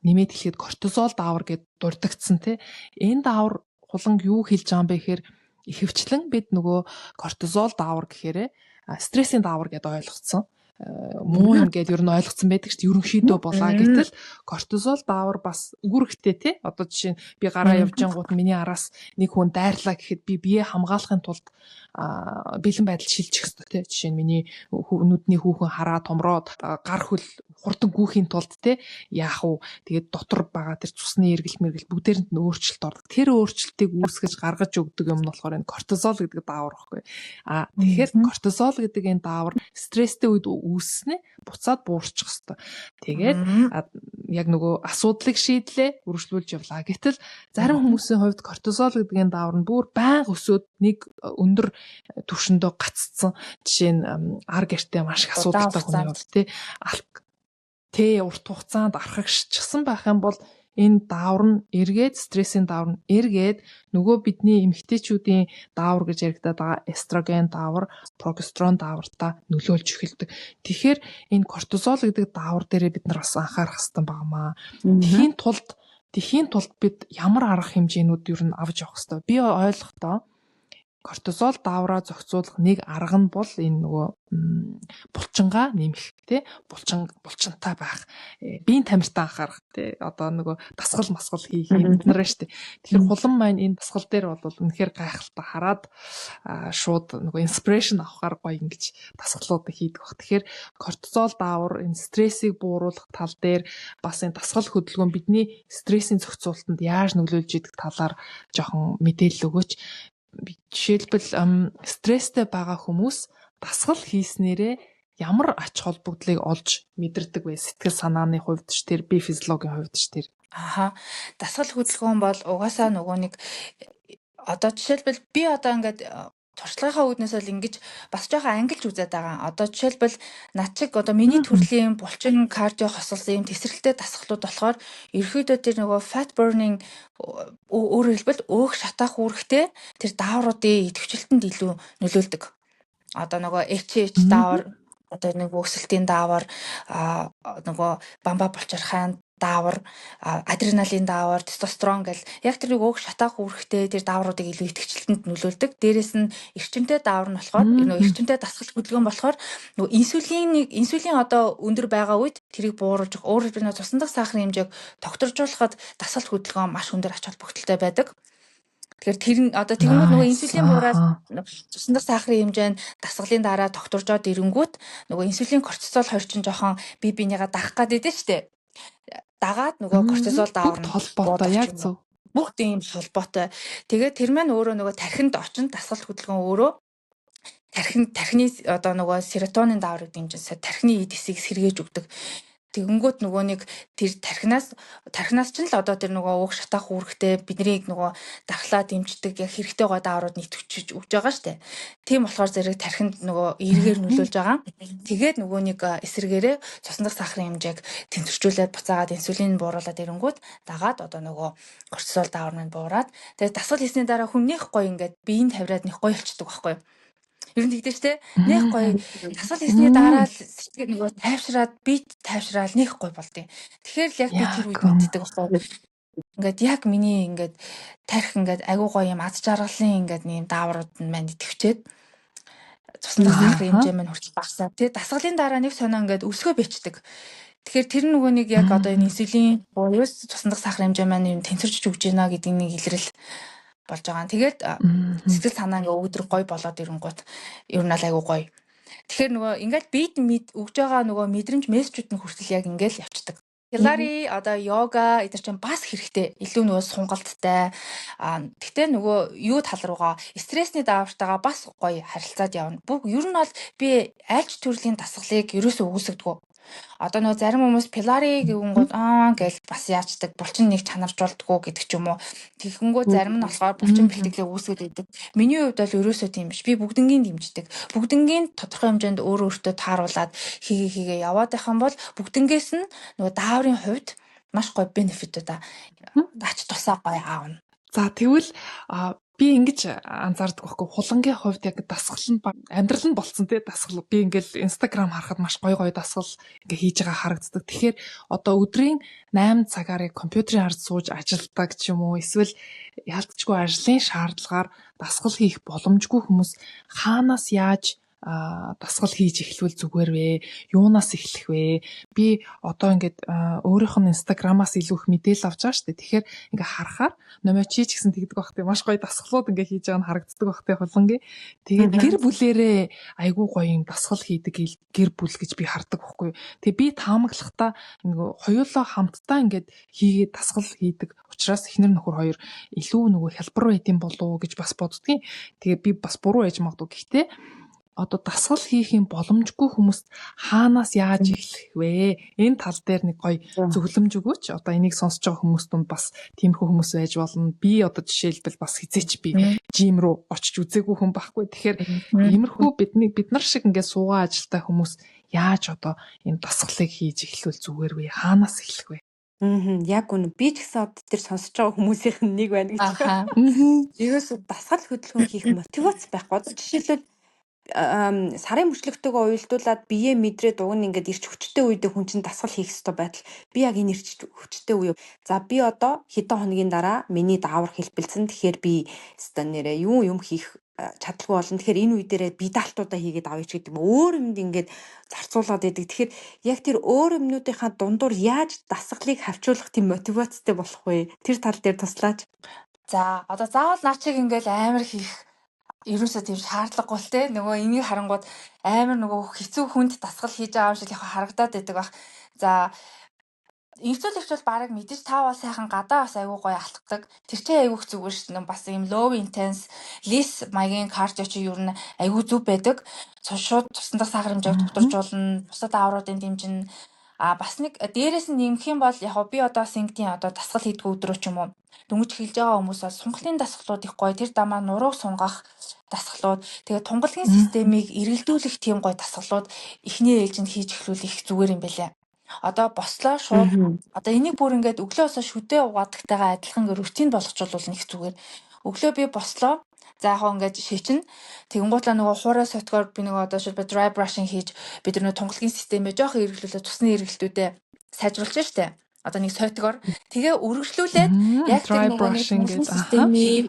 нэмээд хэлэхэд кортизол даавар гэд дурдагдсан, тий. Энэ даавар Хуланг юу хэлж байгаа юм бэ гэхээр Ихэвчлэн бид нөгөө кортизол даавар гэхээрээ стрессийн даавар гэдээ ойлгоцсон. Муу юм гэдээ ер нь ойлгоцсон байдаг шүү дээ. Ерөнхийдөө болаа. Гэтэл кортизол даавар бас үүрэгтэй тий. Одоо жишээ нь би гараа явж ангууд миний араас нэг хүн дайрлаа гэхэд би бие хамгаалахын тулд бэлэн байдал шилжих ёстой тий. Жишээ нь миний нүдний хүүхэн хараа томроод гар хөл хурдан гүйхийн тулд тий яах вэ? Тэгээд дотор байгаа тэр цусны эргэл мэргэл бүгдээрэнд нь өөрчлөлт ордог. Тэр өөрчлөлтийг үүсгэж гаргаж өгдөг юм нь болохоор энэ кортизол гэдэг даавар байхгүй. А тэгэхээр кортизол гэдэг энэ даавар стресстэй үед үүснэ буцаад буурчих хэвээр. Тэгээд яг нөгөө асуудлыг шийдлээ, үргэлжлүүлж явлаа. Гэтэл зарим хүмүүсийн хувьд кортизол гэдэг энэ даавар нь бүр байнга өсөөд нэг өндөр түвшиндөө гаццсан. Жишээ нь ар гэртээ маш их асуудалтай хүний хувьд тий тэ урт хугацаанд архагшчихсан байх юм бол энэ даавар нь эргээд, стрессийн даавар нь эргээд нөгөө бидний эмэгтэйчүүдийн даавар гэж яригадаад байгаа эстроген даавар, прогестерон даавартаа нөлөөлж эхэлдэг. Тэгэхээр энэ кортизол гэдэг даавар дээрээ бид нар бас анхаарах хэрэгтэй байна. Тэхийн тулд бид ямар арга хэмжээнүүд ер нь авч явах хэрэгтэй? Би ойлгохдоо кортизол даавраа зохицуулах нэг арга нь бол энэ нөгөө булчингаа нэмэх тий, булчинтай байх, биеийн тамиртаа анхаарах тий, одоо нөгөө дасгал масгал хийх юм бид нар шүү дээ. Тэгэхээр Хулан маань энэ дасгал дээр бол үнэхээр гайхалтай хараад шууд нөгөө inspiration авахар гоё ингэж дасгалуудыг хийдэг баг. Тэгэхээр кортизол даавар, энэ стрессийг бууруулах тал дээр, бас энэ дасгал хөдөлгөөн бидний стрессийн зохицуултанд яаж нөлөөлж идэг талаар жоохон мэдээлэл өгөөч. Жишээлбэл, стресстэй байгаа хүмүүс дасгал хийснээрээ ямар ач холбогдлыг олж мэдэрдэг вэ? Сэтгэл санааны хувьд ч тэр, бие физиологийн хувьд ч тэр. Аха. Дасгал хөдөлгөөн бол угаасаа нөгөө нэг одоо жишээлбэл би одоо ингээд туршлагынхаа үүднээс бол ингэж бас жоохон ангилж үзээд байгаа. Одоо жишээлбэл над чиг одоо миний төрлийн булчин, кардио хосолсон юм тесрэлтэй дасгалууд болохоор ерөөхдөө тэр нөгөө fat burning, өөрөөр хэлбэл өөх шатаах үүрэгтэй тэр даавруудын идэвхжүүлэлтэнд илүү нөлөөлдөг. Одоо нөгөө HGH даавар, одоо нэг өсөлтийн даавар, нөгөө бамбаа булчирхайн даавар, адреналин даавар, тестостерон гэл яг тэр нэг өөх шатаах үүрэгтэй тэр даавруудыг илүү идэвхжүүлэлтэнд нөлөөлдөг. Дээрээс нь эрчимтэй даавар нь болохоор нөгөө эрчимтэй дасгал хөдөлгөөн болохоор нөгөө инсулин одоо өндөр байгаа үед тэрийг бууруулж, өөрөөр хэлбэл нөгөө цусан дахь сахарын хэмжээг тогтворжуулахад дасгал хөдөлгөөн маш өндөр ач холбогдолтой байдаг. Тэгэхээр тэр нь одоо тэгэнгүүт нөгөө инсулин буураад цусан дахь сахарын хэмжээ нь дасгалын дараа тогтворжоод ирэнгүүт нөгөө инсулин, кортизол хоёр чинь жоохон бие биенийгээ дагах гээд идэв штэ. Дагаад нөгөө кортизол даавар нь холбоотой, яг зөв. Бүгд ийм холбоотой. Тэгээд тэр маань өөрөө нөгөө тархинд очин, дасгал хөдөлгөөн өөрөө тархины одоо нөгөө серотонин дааврыг дэмжин тархины эд эсийг сэргээж өгдөг. Тэгэнгүүт нөгөө нэг тэр тархинаас ч л одоо тэр нөгөө өөх шатаах үүрэгтэй биднийг нөгөө дархлаа дэмждэг яг хэрэгтэй гой дааврууд идэвхжиж өгж байгаа штэ. Тийм болохоор зэрэг тархинд нөгөө эргээр нөлөөлж байгаа. Тэгээд нөгөө нэг эсрэгээрээ цусан дахь сахарын хэмжээг тэнцвэржүүлээд буцаагаад инсулин бууруулад ирэнгүүт дагаад одоо нөгөө кортизол даавар нь буураад, тэгээд дасгал хийсний дараа хүн нэх гоё ингээд биеийн тавираад нэх гоё болчдөг байхгүй юу? Ер нь тэгдэж штэ. Нэх гоё дасгал хийсний дараа л сэтгэл нөгөө тайвшраад, бие тайвшраал нэх гоё болдیں۔ Тэгэхээр л яг би тэр үед мэддэг байхгүй. Ингээд яг миний ингээд тархи ингээд айгуу гоё юм аз жаргалын ингээд нэм дааврууд нь маань идэвхжээд цусан дахь сахарын хэмжээ маань хүртэл багасаа. Тэгээ дасгалын дараа нэг сонио ингээд өсгөө бэчдэг. Тэгэхээр тэр нөгөө нэг яг одоо энэ инсулин буюу цусан дахь сахарын хэмжээ маань юм тэнцвэрч өгч байна гэдэг нэг илрэл болж байгаа. Тэгээд сэтгэл санаа ингээ өвдөр гоё болоод ирэнгүүт ер нь аль айгуу гоё. Тэгэхээр нөгөө ингээл бид өгж байгаа нөгөө мэдрэмж, мессежүүд нь хүртэл яг ингээл явцдаг. Пилатес, одоо йога эдгээр чинь бас хэрэгтэй. Илүү нөгөө сунгалттай. А тэгтээ нөгөө юу тал руугаа, стрессний даавартайгаа бас гоё харилцаад явна. Бүх ер нь бол би альч төрлийн дасгалыг ерөөсөө үгүйсгдэг. Одоо нөгөө зарим хүмүүс пилатес гэвэнгүүд аа гэл бас яачдаг, булчин нэг чанаржуулдгүү гэдэг ч юм уу. Тэгэхэнгүү зарим нь болохоор булчин бэлтгэлээ үүсгээд идэг. Миний хувьд бол ерөөсөө тийм биш. Би бүгднгийн дэмждэг. Бүгднгийн тодорхой хэмжээнд өөрөө өөртөө тааруулаад хийгээ хийгээ яваад байх юм бол бүгднгээс нь нөгөө дааврын хувьд маш гоё benefit үүд ач тусаа гоё аавна. За, тэгвэл Би ингэж анзаардаг байхгүй, Хулангийн хувьд яг дасгал нь амьдрал нь болцсон тий, дасгал. Би ингээл Instagram харахад маш гоё гоё дасгал ингээ хийж байгаа харагддаг. Тэгэхээр одоо өдрийн 8 цагаар яг компьютерийн ард сууж ажилладаг ч юм уу, эсвэл яалтчгүй ажлын шаардлагаар дасгал хийх боломжгүй хүмүүс хаанаас яаж дасгал хийж эхлвэл зүгээр вэ? Юунаас эхлэх вэ? Би одоо ингээд өөрийнх нь Instagram-аас илүү их мэдээлэл авч байгаа шүү дээ. Тэгэхээр ингээ харахаар Номоо, чи ч гэсэн тэгдэг бах тийм, маш гоё дасгалууд ингээ хийж байгаа нь харагддаг бах тийм, Хулангийн. Тэгээд гэр бүлэрээ айгүй гоё юм дасгал хийдэг гэр бүл гэж би хардаг байхгүй юу. Тэгээ би таамаглахдаа нөгөө хоёулаа хамтдаа ингээд хийгээд дасгал хийдэг учраас эхнэр нөхөр хоёр илүү нөгөө хялбар байдсан болов уу гэж бас боддгийн. Тэгээ би бас буруу байж магадгүй. Гэхдээ одоо дасгал хийх юм боломжгүй хүмүүст хаанаас яаж эхлэх вэ? Энэ тал дээр нэг гоё зөвлөмж өгөөч. Одоо энийг сонсож байгаа хүмүүс дунд бас тиймэрхүү хүмүүс байж болно. Би одоо жишээлбэл бас хэзээ ч би gym рүү очиж үзээгүй хүн байхгүй. Тэгэхээр иймэрхүү бидний бид нар шиг ингээд суугаа ажилтай хүмүүс яаж одоо энэ дасгалыг хийж эхлвэл зүгээр вэ? Хаанаас эхлэх вэ? Аа, яг үнэ. Би ч гэсэн одоо тэр сонсож байгаа хүмүүсийнх нь нэг байна гэж. Ерөөсө дасгал хөдөлгөөн хийх мотивац байхгүй. Одоо жишээлбэл, сарын мөчлөгтэйгөө уялдуулаад биеэ мэдрээд уг нь ингээд эрч хүчтэй үедээ хүн чинь дасгал хийх ёстой байдал, би яг энэ эрч хүчтэй үе, за, би одоо хэдэн хоногийн дараа миний даавар хэлбэлзэн, тэгэхээр би ёстой нэрээ юу юм хийх чадалгүй болно. Тэгэхээр энэ үе дээрээ бие даалтуудаа хийгээд авъя ч гэдэг юм. Өөр юмд ингээд зарцуулаад идэг. Тэгэхээр яг тэр өөр юмнуудынхаа дундуур яаж дасгалыг хавчуулах тийм мотивацтай болох вэ? Тэр тал дээр туслаач. За, одоо заавал наа чиг ингээл амар хийх ерөөсөө тийм шаардлагагүй л те, нөгөө энийг харангууд амар нөгөө хэцүү хүнд дасгал хийж байгаа юм шиг яг харагдаад байдаг бах. За, эрцүүлэгч бол бараг мэдээж та бол сайхан гадаа бас айгүй гоё алхдаг. Тэр чинь айгүйх зүгээр шүү дээ. Бас ийм low intense LISS маягийн cardio чи ер нь айгүй зүв байдаг. Шууд цусандах сахар хэмжээг докторжуулна, бусад аавруудын дэмжин. А бас нэг дээрээс нь нэмэх юм бол яг би одоо сингдийн одоо дасгал хийдгүү өдрөө ч юм уу, дөнгөж эхэлж байгаа хүмүүс бол сунгалын дасгалууд их гоё. Тэр дамаа нурууг сунгах дасгалууд, тэгээд тунгалгийн системийг эргэлдүүлэх тийм гоё дасгалууд эхний ээлжинд хийж эхлүүл их зүгээр юм байлээ. Одоо бослоо шууд одоо энийг бүр ингээд өглөө босоо шүдээ угаадагтайгаа адилхан ингээд routine болгочвол нэг зүгээр. Өглөө би бослоо. За, яг ингээд шийчин. Тэгэнгүүтлээ нөгөө хуурай сотгоор би нөгөө одоо шилбэ dry brushing хийж бид нар нөгөө тунгалгийн системээ жоохон эргэлдүүлээ, цусны эргэлтүүдээ сайжруулж штэ. Одоо нэг сойтгоор тэгээ үргэлжлүүлээд яг тэр нөгөө нэг тунгалгийн системийг,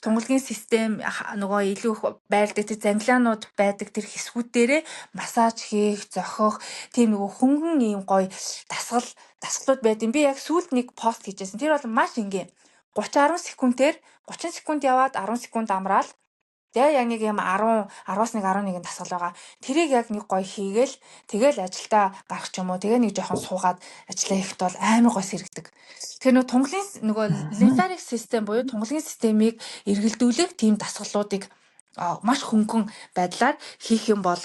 тунгалгийн систем нөгөө илүү их байрдаг тэр зангилаанууд байдаг тэр хэсгүүд дээрээ массаж хийх, зохих тийм нөгөө хөнгөн ийм гоё дасгалууд байд юм. Би яг сүүлд нэг пост хийжсэн. Тэр бол маш энгийн. 30 10 секундээр 30 секунд яваад 10 секунд амраал. Тэгээ яг нэг юм 10 10-аас 1 11 дасгал байгаа. Тэрийг яг нэг гоё хийгээл тэгэл ажилдаа гарах ч юм уу. Тэгээ нэг жоохон суугаад ажиллаа хийхэд бол амар гоё сэргэдэг. Тэгэхээр нөгөө тунгалын нөгөө lymphatic system буюу тунгалгийн системийг эргэлдүүлэх тийм дасгалуудыг маш хөнгөн байдлаар хийх юм бол,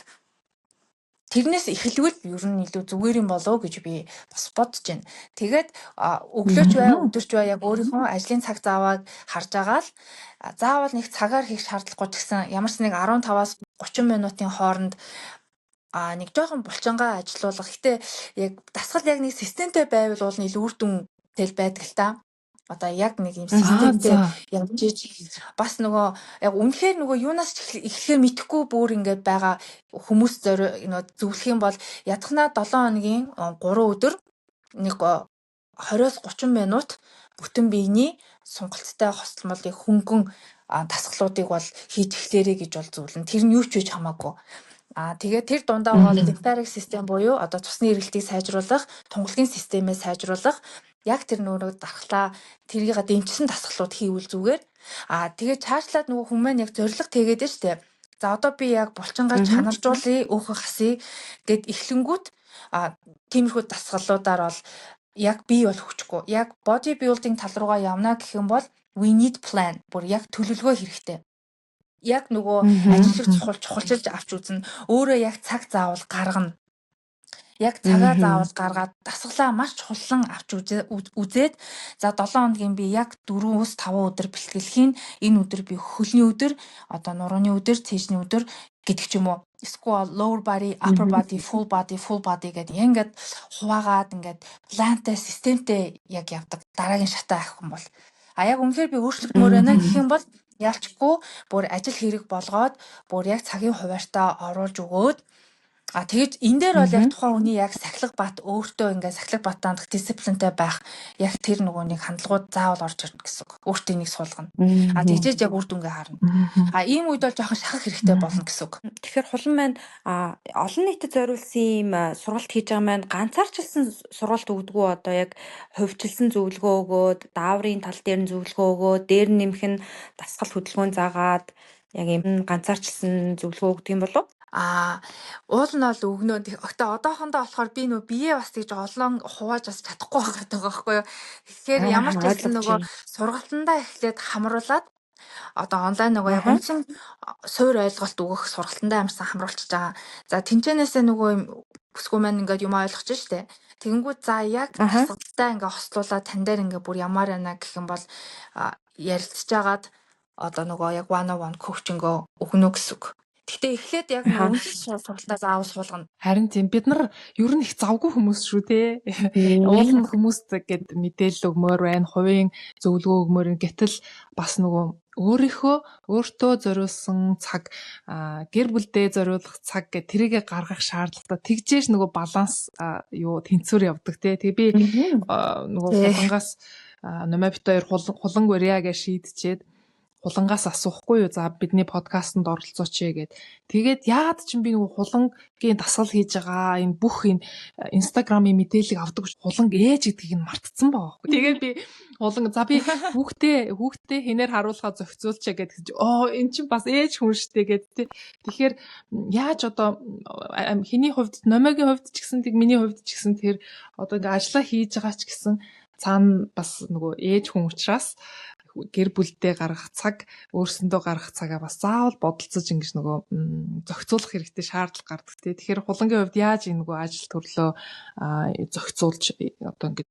тэрнээс эхэлвэл ер нь илүү зүгээр юм болов уу гэж би бас бодож байна. Тэгээд өглөөч бай, өдөрч бай, яг өөрийнхөө ажлын цаг зааваг харж байгаа л заавал нэг цагаар хийх шаардлагагүй ч гэсэн ямар ч нэг 15-аас 30 минутын хооронд нэг жоохон булчингаа ажилуулах. Гэтэ яг дасгал яг нэг системтэй байвал бол илүү үр дүнтэй л байдаг л та. Одоо яг нэг юм системтэй явж иж бас нөгөө яг үнэхээр нөгөө юунаас ч эхлэхээ мэдэхгүй бүр ингээд байгаа хүмүүс зориу нөгөө зөвлөх юм бол ядахнаа 7 хоногийн 3 өдөр нэг 20-оос 30 минут бүтэн биений сонголттой хосломолыг хөнгөн дасгалуудыг бол хийж эхлээрэй гэж бол зөвлөнө. Тэр нь юу ч үеч хамаагүй. Аа, тэгээд тэр дундаа бол lymphatic system буюу одоо цусны эргэлтийг сайжруулах, тунгалгийн системээ сайжруулах яг тэр нөгөө дархлаа тэрийг дэмжсэн дасгалууд хийвэл зүгээр. Аа, тэгээд чаашлаад нөгөө хүмүүс маань яг зориг тэгээд нь штэ. За, одоо би яг булчингаа чанаржуулъя, өөхө хасъя гэд эхлэнгүүт тиймэрхүү дасгалуудаар бол яг бий бол хүчгүй. Яг body building тал руугаа явна гэх юм бол we need plan. Бүр яг төлөвлөгөө хэрэгтэй. Яг нөгөө ажиллах чухал чухалчилж авч үзнэ. Өөрөө яг цаг заавал гаргана. Яг цагаа заавал гаргаад дасгалаа маш чухаллан авч үзээд, за, 7 хоногийн би яг 4-өөс 5 өдөр бэлтгэлхийн, энэ өдөр би хөлний өдөр, одоо нурууны өдөр, цээжний өдөр гэдэг ч юм уу. Эсвэл lower body, upper body, full body, full body гэдэг ингээд хуваагаад ингээд плантай, системтэй яг явдаг. Дараагийн шатаа авах юм бол. А яг үнэхээр би өөрчлөгдмөр байна гэх юм бол Ялчгүй бүр ажил хэрэг болгоод бүр яг цагийн хуваарьтаа оруулж өгөөд. А тэгэж энэ дээр бол яг тухайн хүний яг сахилга бат өөртөө ингээд сахилга батаандах дисциплинтэй байх яг тэр нөгөө нэг хандлагууд заавал орж ирнэ гэсэн үг. Өөртөө энийг суулгана. А тэгжээж яг үр дүнгээ харна. А ийм үед бол жоохон шахах хэрэгтэй болно гэсэн үг. Тэгэхээр Хулан маань олон нийтэд зориулсан ийм сургалт хийж байгаа маань ганцаарчилсан сургалт өгдөггүй, одоо яг хувьчилсан зөвлөгөө өгөөд, дааврын тал дээр нь зөвлөгөө өгөөд, дээр нь нэмэх нь дасгал хөдөлгөөн заагаад яг ийм ганцаарчилсан зөвлөгөө өгдөг юм болов уу? А уул нь бол өгнө. Гэхдээ одоохондоо болохоор би нөө бие бас тэгж олон хувааж бас чадахгүй байгаад байгаа байхгүй юу. Тэгэхээр ямар ч байсан нөгөө сургалтандаа эхлээд хамруулад одоо онлайн нөгөө яг үндсэн суур ойлголт өгөх сургалтандаа ямарсан хамруулчихж байгаа. За тэнцэнээсээ нөгөө юм бүсгүй маань ингээд юм ойлгож штэ. Тэгэнгүүт за яг дасгалтай ингээ хослуулаад тань дээр ингээ бүр ямар байна гэх юм бол ярилцж агаад одоо нөгөө яг one on one coaching өгнө гэсэн үг. Гэхдээ эхлээд яг үндсэн сургалтаа заавал суулгана. Харин тийм, бид нар ер нь их завгүй хүмүүс шүү те. Уул нь хүмүүст гээд мэдээлэл өгмөр байна, хувийн зөвлөгөө өгмөр. Гэтэл бас нөгөө өөрийнхөө өөртөө зориулсан цаг, гэр бүлдээ зориулах цаг гэх тэрийгэ гаргах шаардлагатай. Тэгжээж нөгөө баланс юу тэнцвэр явдаг те. Тэгээ би нөгөө Хулангаас Номой бит хоёр Хуланг урья гэж шийдчихэд Хулангаас асуухгүй юу, за бидний подкастэнд оролцооч гээд. Тэгээд яагаад ч би нөгөө Хулангийн дасгал хийж байгаа энэ бүх энэ Instagram-ын мэдээллийг авдаг Хуланг ээж гэдгийг нь мартцсан байгаа байхгүй. Тэгээд би Хуланг за би хүүхдээ хүүхдээ хинээр харуулхаа зохицуулчаа гэдэг чи оо эн чинь бас ээж хүн штэ гэд тэ. Тэгэхээр яаж одоо хиний хувьд, Номойгийн хувьд ч гэсэн, тэг миний хувьд ч гэсэн тэр одоо ингээ ажиллаа хийж байгаа ч гэсэн цаана бас нөгөө ээж хүн учраас гэр бүлдээ гаргах цаг, өөрсөндөө гаргах цагаа бас заавал бодолцож ингэж нөгөө зохицуулах хэрэгтэй шаардлага гардаг тий. Тэгэхээр Хулангийн хувьд яаж энэ нөгөө ажил төрлөө зохицуулж одоо ингэж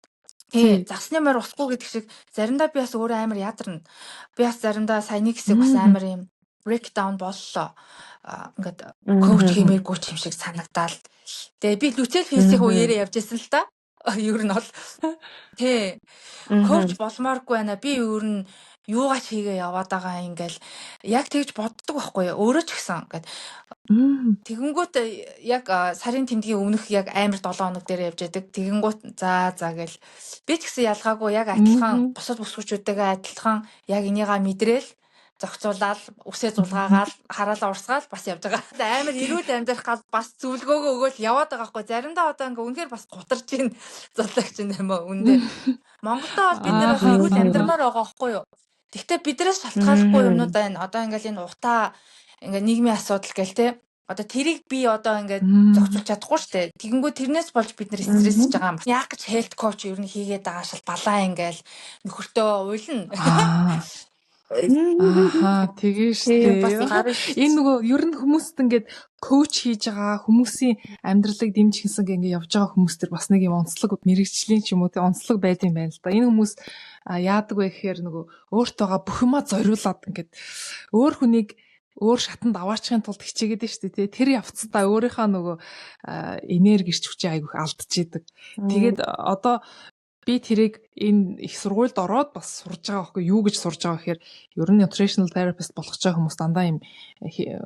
Тий, засны морь усгүй гэдэг шиг заримдаа би бас өөрөө амар ядарна. Би бас заримдаа саяны хэсэг бас амар юм breakdown боллоо. Ингээд коуч хиймээргүй ч юм шиг санагдаал. Тэгээ би luteal phase-ийн үеэрээ явж исэн л та. Ер нь бол тий, коуч болмооргүй байна. Би ер нь юугаач хийгээ яваад байгаа ингээл яг тэгж боддог байхгүй юу? Өөрөө ч гэсэн ингээд тэгэнгүүт яг сарын тэмдгийн өмнөх яг амар 7 хоног дээр явж яадаг. Тэгэнгүүт за за гэл би ч гэсэн ялгаагүй яг адилхан бусад бүсгүүчүүдтэйгээ адилхан яг энийгээ мэдрээл зохицуулаад үсээ зулгаагаал хараалаа урсгаал бас явж байгаа. Амар эрүүл амьдрах гал бас зөвлөгөөгөө өгөөл яваад байгаа хгүй. Заримдаа одоо ингээ үнэхээр бас гутарч ийн зологч юм аа үндэ. Монголдо бол бид нар эрүүл амьдрмаар байгаа хгүй юу? Гэхдээ биднээс шалтгааллахгүй юмнууд байна. Одоо ингээл энэ утаа ингээ нийгмийн асуудал гэл те. Одоо тэрийг би одоо ингээд зохицуулж чадахгүй шүү дээ. Тэгэнгүүт тэрнээс болж бид нэр стрессж байгаа юм. Яг гэж health coach ер нь хийгээд байгаа шал балаа ингээл нөхөртөө уйлна. Ааха, тэгээ штэ. Энэ нөгөө ер нь хүмүүст ингээд коуч хийж байгаа хүмүүсийн амьдралыг дэмжих гэсэн ингээд явж байгаа хүмүүс төр бас нэг юм онцлог мэрэгжлийн ч юм уу те онцлог байд юм байна л да. Энэ хүмүүс яадаг вэ гэхээр нөгөө өөртөөгөө бүх юмаа зориулаад ингээд өөр хүнийг өөр шатанд аваачихын тулд хичээгээд нь шүү дээ. Тэр явцдаа өөрийнхөө нөгөө энерги эрч хүчээ айгүйх алдчихийдэг. Тэгээд одоо би тэрийг энэ их сургуульд ороод бас сурж байгаа байхгүй юу гэж сурж байгаа гэхээр ер нь nutritional therapist болох ч байгаа хүмүүс дандаа юм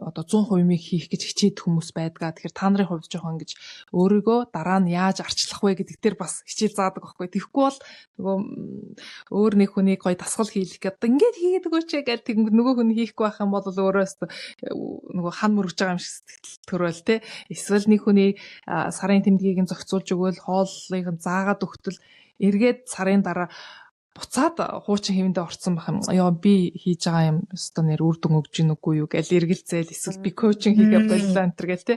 одоо 100% юмыг хийх гэж хичээдэг хүмүүс байдгаа. Тэгэхээр та нарын хувьд жоохон ингэж өөрийгөө дараа нь яаж арчлах вэ гэдэг дээр бас хичээл заадаг байхгүй. Тэгэхгүй бол нөгөө өөр нэг хүнийг гоё дасгал хийлгэх гэдэг ингээд хийгээд өгөөч гэж тэг нөгөө хүн хийхгүй байх юм бол өөрөө нөгөө хан мөрөж байгаа юм шиг сэтгэл төрөөл те. Эсвэл нэг хүний сарын тэмдгийг нь зохицуулж өгөөл, хооллыг нь заагаад өгтөл эргээд сарын дараа буцаад хуучин хэвэндээ орцсон байх юм. Йоо, би хийж байгаа юм өстө нэр үр дүн өгж гин үгүй юу гэл эргэлзээл, эсвэл би коучинг хийгээ боллоо энэ төр гэл те.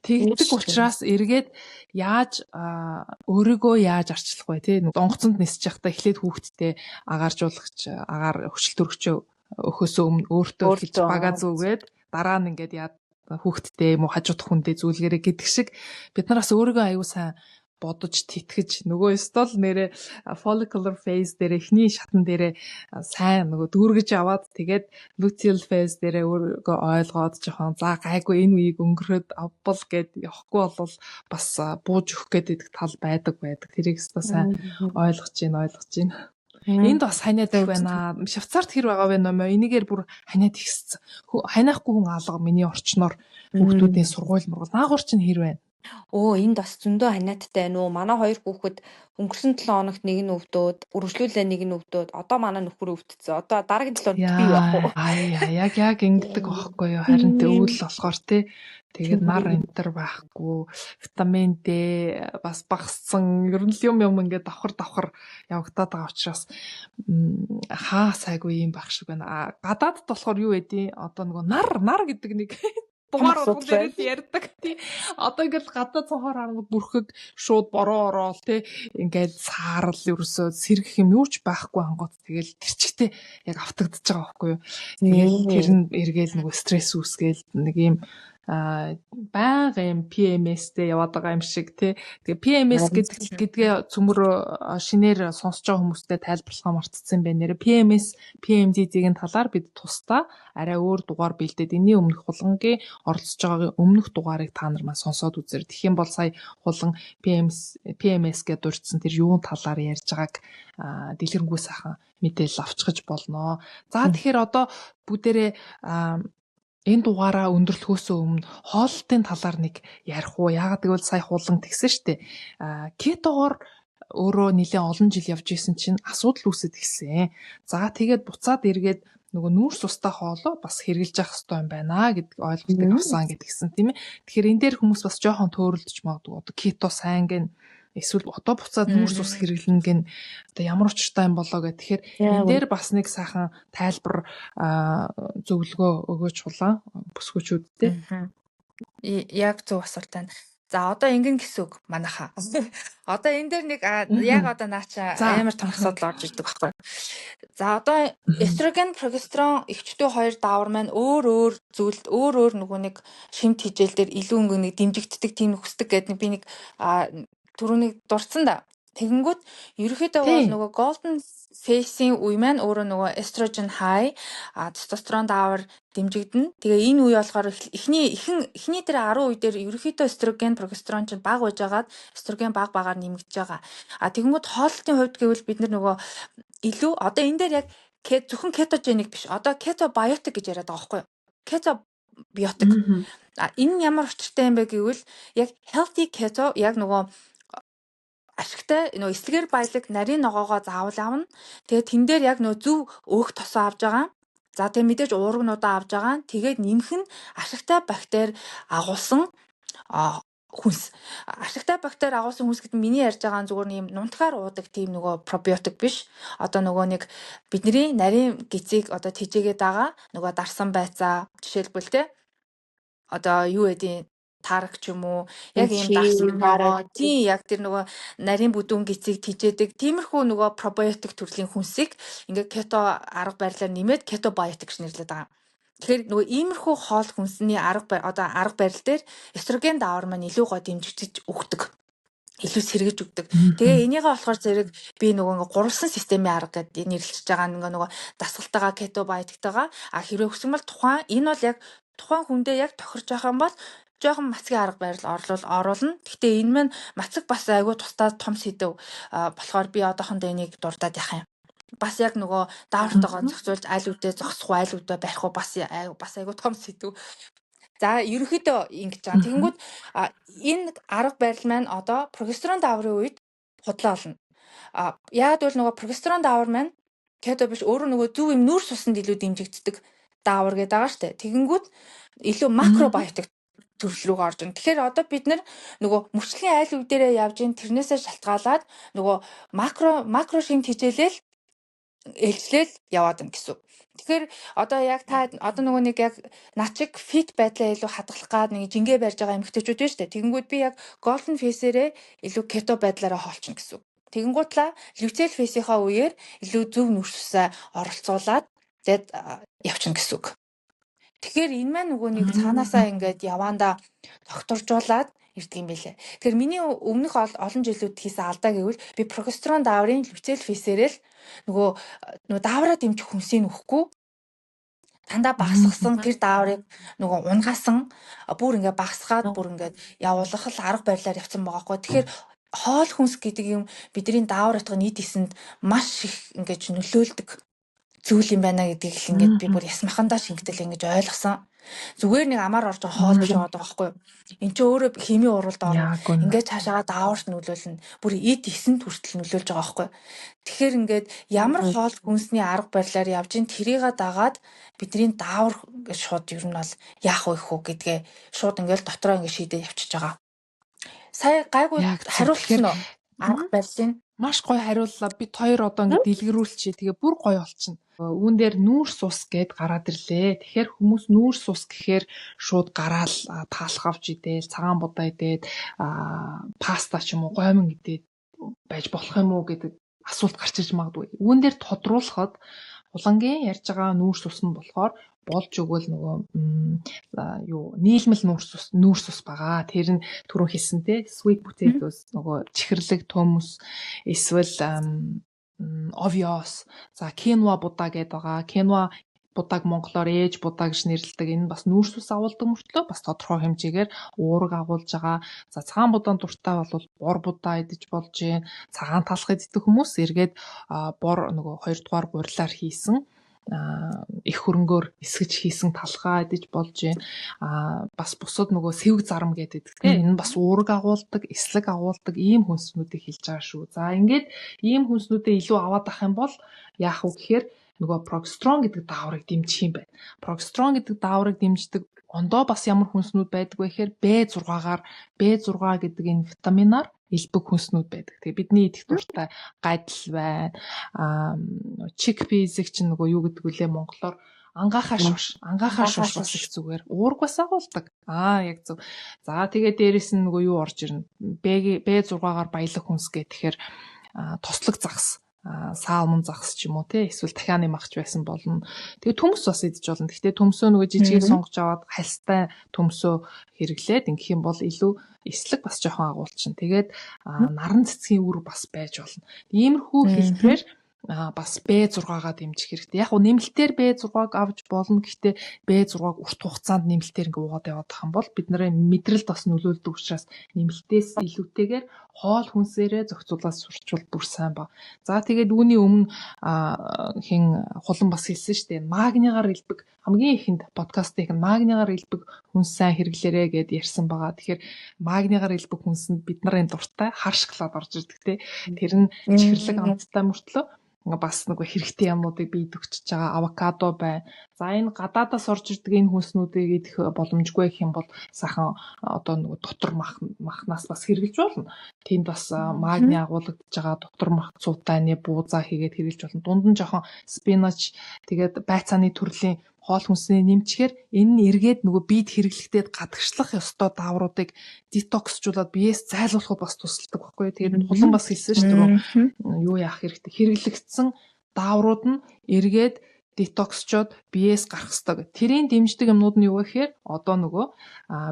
Тэгдэг учраас эргээд яаж өөрийгөө яаж арчлах вэ те. Онгоцонд нисэж явахдаа эхлээд хүүхдтэй агааржуулагч агаар хүчил төрөгчөө өхөөсөө өмнө өөртөө эхэлж бага зүгээд дараа нь ингээд яа хүүхдтэй юм уу хажуудах хүндээ зүйлгэрэ гэдэг шиг бид нар бас өөрийгөө аюу сайн бодож тэтгэж нөгөө ёстол нэрэ follicular phase дээр эхний шатан дээрээ сайн нөгөө дүүргэж аваад, тэгээд luteal phase дээрээ өөрийгөө ойлгоод жоохон за гайгүй энэ үеийг өнгөрөхөд авбал гэд явахгүй бол бас бууж өгөх гээд идэх тал байдаг байдаг. Тэрийг өстой сайн ойлгож байна, ойлгож байна. Энд бас ханиад их байна. Швейцарт хэр байгаа вэ номоо? Энийгээр бүр ханиад ихссэн. Ханиахгүй хүн алга миний орчноор хүүхдүүдийн сургууль мургуул. Наагур чинь хэр байна? Өө, энд бас зөндөө ханиадтай байна уу? Манай хоёр хүүхэд өнгөрсөн 7 хоногт нэг нь өвдөөд, үргэлжлүүлээ нэг нь өвдөөд, одоо манай нөхөр өвдсөн. Одоо дараагийн 7 хоногт би байх уу? Аа, яг ингэдэг байхгүй юу? Харин тэ өвөл болохоор тий. Тэгээд нар энтер байхгүй, витамин D бас багассан. Ер нь л юм ингээд давхар явагдаад байгаа учраас хаа сайгүй юм байх шиг байна. Гадаадд болохоор юу байдیں۔ Одоо нөгөө нар гэдэг нэг дугаар болгон дээр л ярьдаг тий. Одоо ингээл гадаад цонхоор харангууд бүрхэг шууд бороо ороол тий. Ингээл саарл ерөөсөө сэргэх юм юу ч байхгүй ангууд тэгэл тэр чигтээ яг автагдчихж байгаа байхгүй юу. Тэгэл тэр нь эргээл нөгөө стресс үүсгээл нэг юм байнга юм PMS-тэй яваад байгаа юм шиг тий. Тэгээ PMS гэдгээ цөмөр шинээр сонсож байгаа хүмүүстэй тайлбарлахаа мартцсан байх нэрэ. PMS, PMDD-ийн талаар бид тусдаа арай өөр дугаар бэлдээд энэний өмнөх хулгангийн оролцож байгаагийн өмнөх дугаарыг та нар маань сонсоод үзээрэй. Тэгэх юм бол сая хулган PMS, PMS гэдээ дурдсан тэр юун талаар ярьж байгааг дэлгэрэнгүй сайхан мэдээлэл авчгаж болно. За тэгэхээр одоо бүгдээрээ энэ дугаараа өндөрлөхөөсөө өмнө хооллолтын талаар нэг ярих уу? Яагаад гэвэл сая хулан тэгсэн штэ. Кетогоор өөрөө нэлээд олон жил явж исэн чинь асуудал үүсэт гисэн. За тэгээд буцаад эргээд нөгөө нүүрс устай хоолоо бас хэрглэж явах хэрэгтэй юм байна гэдэг ойлголтыг авсан гэдгийгсэн тийм ээ. Тэгэхээр энэ дээр хүмүүс бас жоохон төөрөлдөж магадгүй. Одоо кето сайн гэн эсвэл одоо буцаад нүүрс ус хэрэглэнэ гэн одоо ямар учиртай юм болоо гэх. Тэгэхээр энэ дээр бас нэг сайхан тайлбар зөвлөгөө өгөөч хулаан бүсгүүчүүдтэй. Яг зөв асуулт байна. За одоо ингэн гэсэн үг манайхаа. Одоо энэ дээр нэг яг одоо наача амар том асуудал орж ирдэг байхгүй. За одоо эстроген, прогестерон эгчдүү хоёр даавар маань өөр өөр зүйлд өөр өөр нөгөө нэг шимт хижээл дээр илүү ингээ нэг дэмжигддэг тийм нөхсдөг гэдэг би нэг түрүүнийг дурдсан да. Тэгэнгүүт ерөнхийдөө бол нөгөө golden phase-ийн үе маань өөрөө нөгөө estrogen high, тестостерон даавар дэмжигдэнэ. Тэгээ энэ үе болохоор эхний тэр 10 үе дээр ерөнхийдөө эстроген, прогестерон чинь бага байжгаад эстроген баг багаар нэмэгдэж байгаа. А тэгэнгүүт хооллолтын хувьд гэвэл бид нар нөгөө илүү одоо энэ дээр яг зөвхөн кетогеник биш. Одоо кетобиотик гэж яриад байгаа байхгүй юу? Кетобиотик. А энэ нь ямар учиртай юм бэ гэвэл яг healthy keto яг нөгөө ашигтай нөгөө эслэгээр баялаг нарийн ногоогоо заавал авна. Тэгээ тэн дээр яг нөгөө зөв өөх тосоо авж байгаа. За тэгээ мэдээж уургнуудаа авж байгаа. Тэгээд нэмэх нь ашигтай бактери агуулсан хүнс. Ашигтай бактери агуулсан хүнс гэдэг нь миний ярьж байгаа зүгээр нэг юм нунтгаар уудаг тийм нөгөө пробиотик биш. Одоо нөгөө нэг бидний нарийн гизийг одоо тэжээгээд байгаа нөгөө дарсан байцаа жишээлбэл те одоо юу гэдгийг тараг ч юм уу яг ийм дарсан ногоо тийм яг тэр нөгөө нарийн бүдүүн гизийг тэжээдэг тиймэрхүү нөгөө пробиотик төрлийн хүнсийг ингээ кето арга барилаар нэмээд кетобиотик гэж нэрлэдэг байгаа. Тэгэхээр нөгөө иймэрхүү хоол хүнсний арга одоо арга барил дээр эстроген даавар маань илүү гоо дэмжигдэж өгдөг. Илүү сэргэж өгдөг. Тэгээ энийгээ болохоор зэрэг би нөгөө ингээ гурвалсан системийн арга гэдээ нэрлэж байгаа нөгөө дасгалтайгаа кетобиотиктайгаа а хэрвээ хүсэн бол тухайн энэ бол яг тухайн хүндээ яг тохирж байгаа юм бол жоохон мацгийн арга барил оруулна. Гэхдээ энэ маань мацаг бас айгүй тусдаа том сэдэв болохоор би одоохондоо энийг дурдаад явах юм. Бас яг нөгөө даавартайгаа зохицуулж аль үдээ зогсох уу, аль үдээ барих уу бас айгүй том сэдэв. За ерөнхийдөө ингэж байгаа. Тэгэнгүүт энэ арга барил маань одоо прогестерон дааврын үед худлаа болно. Яагаад гэвэл нөгөө прогестерон даавар маань кето биш өөрөө нөгөө зөв юм нүүрс усанд илүү дэмжигддэг даавар гэдэг байгаа штэ. Тэгэнгүүт илүү макробиотик төрөл рүүгээ орж ирнэ. Тэгэхээр одоо бид нар нөгөө мөчлөгийн айл үе дээрээ явж ин тэрнээсээ шалтгаалаад нөгөө макро шимт хичээлэл ээлжлээл яваад байна гэсэн. Тэгэхээр одоо яг та одоо нөгөө нэг яг начиг фит байдлаа илүү хадгалах гад нэг жингээ барьж байгаа эмэгтэйчүүд байна шүү дээ. Тэгэнгүүт би яг golden face-ээрээ илүү кето байдлаараа хоолчихно гэсэн. Тэгэнгүүтлээ luteal phase-ийнхаа үеэр илүү зөв нүрс усаа оролцуулаад тэгээд явчихна гэсэн үг. Тэгэхээр энэ маань нөгөө нэг цаанаасаа ингээд яваандаа тогтворжуулаад ирдэг юм билээ. Тэгэхээр миний өмнөх олон жилүүд хийсэн алдаа гэвэл би прогестерон дааврын luteal phase-ээрээ л нөгөө даавраа дэмжих хүнсийг өгөхгүй дандаа багасгасан тэр дааврыг нөгөө унгаасан бүр ингээ багасгаад бүр ингээд явуулах л арга барилаар явцсан байгаа хгүй. Тэгэхээр Хоол хүнс гэдэг юм бидний даавар утга нийт эсэнд маш их ингэж нөлөөлдөг зүйл юм байна гэдгийг л ингээд би бүр ясмахандаа шингэтэл ингэж ойлгосон. Зүгээр нэг амаар орж байгаа хоол биш байгаа байхгүй юу? Энд чинь өөрөө химийн уралд орно. Ингээд цаашаага дааварт нөлөөлнө. Бүр эд эсэнд хүртэл нөлөөлж байгаа байхгүй юу? Тэгэхээр ингээд ямар хоол хүнсний арга барилаар явж ин тэрийг дагаад бидний даавар шууд ер нь бол яах вэ хүү гэдгээ шууд ингээд дотроо ингээд шийдээд явчихж байгаа. Сая гайгүй хариулсан уу? Арга барилын маш гоё хариуллаа. Бид хоёр одоо ингээд дэлгэрүүлчихье. Тэгээ бүр гоё болчихно. Үүн дээр нүүрс ус гэд гараад ирлээ. Тэгэхээр хүмүүс нүүрс ус гэхээр шууд гараал таалах авч идээл, цагаан будаа идээд, паста ч юм уу гоймон идээд байж болох юм уу гэдэг асуулт гарч иж магадгүй. Үүн дээр тодруулахад Хулангийн ярьж байгаа нүүрс ус нь болохоор болж өгвөл нөгөө юу нийлмэл нүүрс ус байгаа. Тэр нь түрүүн хэлсэн те sweet potatoes нөгөө чихэрлэг төмөс эсвэл овиос, за киноа будаа гэдэг байгаа. Киноа будааг монголоор ээж будаа гэж нэрлэдэг. Энэ бас нүүрс ус агуулдаг мөртлөө бас тодорхой хэмжээгээр уураг агуулж байгаа. За цагаан будаан дуртай бол бор будаа идэж болж гин. Цагаан талах иддэг хүмүүс эргээд бор нөгөө 2 дугаар гурилаар хийсэн их хөрөнгөөр эсгэж хийсэн талхаа идэж болж гин. Бас бусад нөгөө сэвг зарам гэдэг тийм энэ нь бас уураг агуулдаг, эслэг агуулдаг ийм хүнснүүдийг хэлж байгаа шүү. За ингээд ийм хүнснүүдээ илүү аваад ах юм бол яах вэ гэхээр нөгөө прогестерон гэдэг дааврыг дэмжих юм байна. Прогестерон гэдэг дааврыг дэмждэг ондоо бас ямар хүнснүүд байдаг вэ гэхээр B6-гаар B6 гэдэг энэ витаминаар элбэг хүнснүүд байдаг. Тэгээ бидний идэх дуртай гадил байна. Chickpeas-ийг чинь нөгөө юу гэдэг вүлээ монголоор ангаахаа шуш, ангаахаа шуш бас их зүгээр. Уург бас агуулдаг. Яг зөв. За тэгээ дээрэс нь нөгөө юу орж ирнэ? B6-гаар баялаг хүнс гэх тэгэхээр тослог загас, саалмон загас ч юм уу те эсвэл дахианы махч байсан болно. Тэгээ төмс бас идэж болно. Гэхдээ төмсөө нөгөө жижигээр сонгож аваад хальстай төмсөө хэрэглээд ингэх юм бол илүү эслэг бас жоохон агуулчихна. Тэгээд наран цэцгийн үр бас байж болно. Иймэрхүү хэлбэрээр бас B6-гаа дэмжих хэрэгтэй. Яг уу нэмэлтээр B6-г авч болно. Гэхдээ B6-г урт хугацаанд нэмэлтээр ингээ уугаад яваад байх юм бол бид нарын мэдрэлд бас нөлөөлдөг учраас нэмэлтээс илүүтэйгээр хоол хүнсээрээ зохицуулаад сурчвал бүр сайн ба. За тэгээд үүний өмнө хин хулан бас хэлсэн шүү дээ. Магнигаар элбэг хамгийн ихэнд подкастыг магнигаар элбэг хүнс сайн хэрэглээрэ гэд ярьсан байгаа. Тэгэхээр магнигаар элбэг хүнсэнд бид нарын дуртай хар шоколад орж ирдэг те. Тэр нь чихэрлэг амттай мөртлөө бас нөгөө хэрэгтэй юмнуудыг бид өгчөж байгаа авокадо байна. За энэ гадаадаас орж ирдэг энэ хүнснүүдийг идэх боломжгүй гэх юм бол сайхан одоо нөгөө дотор махнаас бас хэрэглэж болно. Тэнд бас магний агуулгадж байгаа дотор мах цуутайны буузаа хийгээд хэрэглэж болно. Дунд нь жоохон спинач тэгээд байцааны төрлийн хоол хүнсний нэмчихээр энэ нь эргээд нөгөө биед хэрэглэхдээ гадагшлах ёстой даавруудыг детоксжуулаад биеэс зайлуулахад бас тусалдаг байхгүй юу. Тэгээд хулан бас хэлсэн шүү дээ. Юу яах хэрэгтэй. Хэрэглэгдсэн дааврууд нь эргээд детоксчод биеэс гарах ёстой гэх. Тэрийн дэмждэг юмнууд нь юу вэ гэхээр одоо нөгөө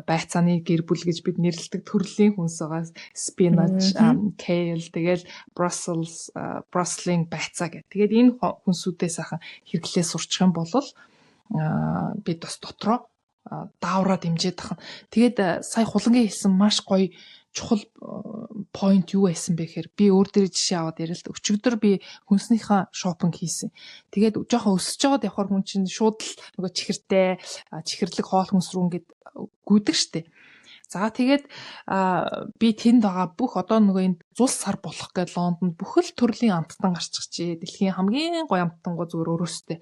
байцааны гэр бүл гэж бид нэрлэдэг төрлийн хүнс байгаа. Spinach, kale, тэгэл Brussels, Brussels-ийн байцаа гэх. Тэгээд энэ хүнсүүдээ сайхан хэрэглээ сурчих юм бол бид бас дотроо даавраа дэмжиж тахна. Тэгээд сая хулангийн хэлсэн маш гоё чухал point юу байсан бэ гэхээр би өөр дээр жишээ аваад яриа л да. Өчигдөр би хүнснийхээ шопинг хийсэн. Тэгээд жоохон өсөж байгаад явхаар хүн чинь шууд л нөгөө чихэртэй чихэрлэг хоол хүнс рүү ингээд гүйдэг штэ. За тэгээд би тэнд байгаа бүх одоо нөгөө энэ зул сар болох гээд Лондонд бүхэл төрлийн амттан гарчихжээ. Дэлхийн хамгийн гоё амттангуу зүгээр өрөөстэй.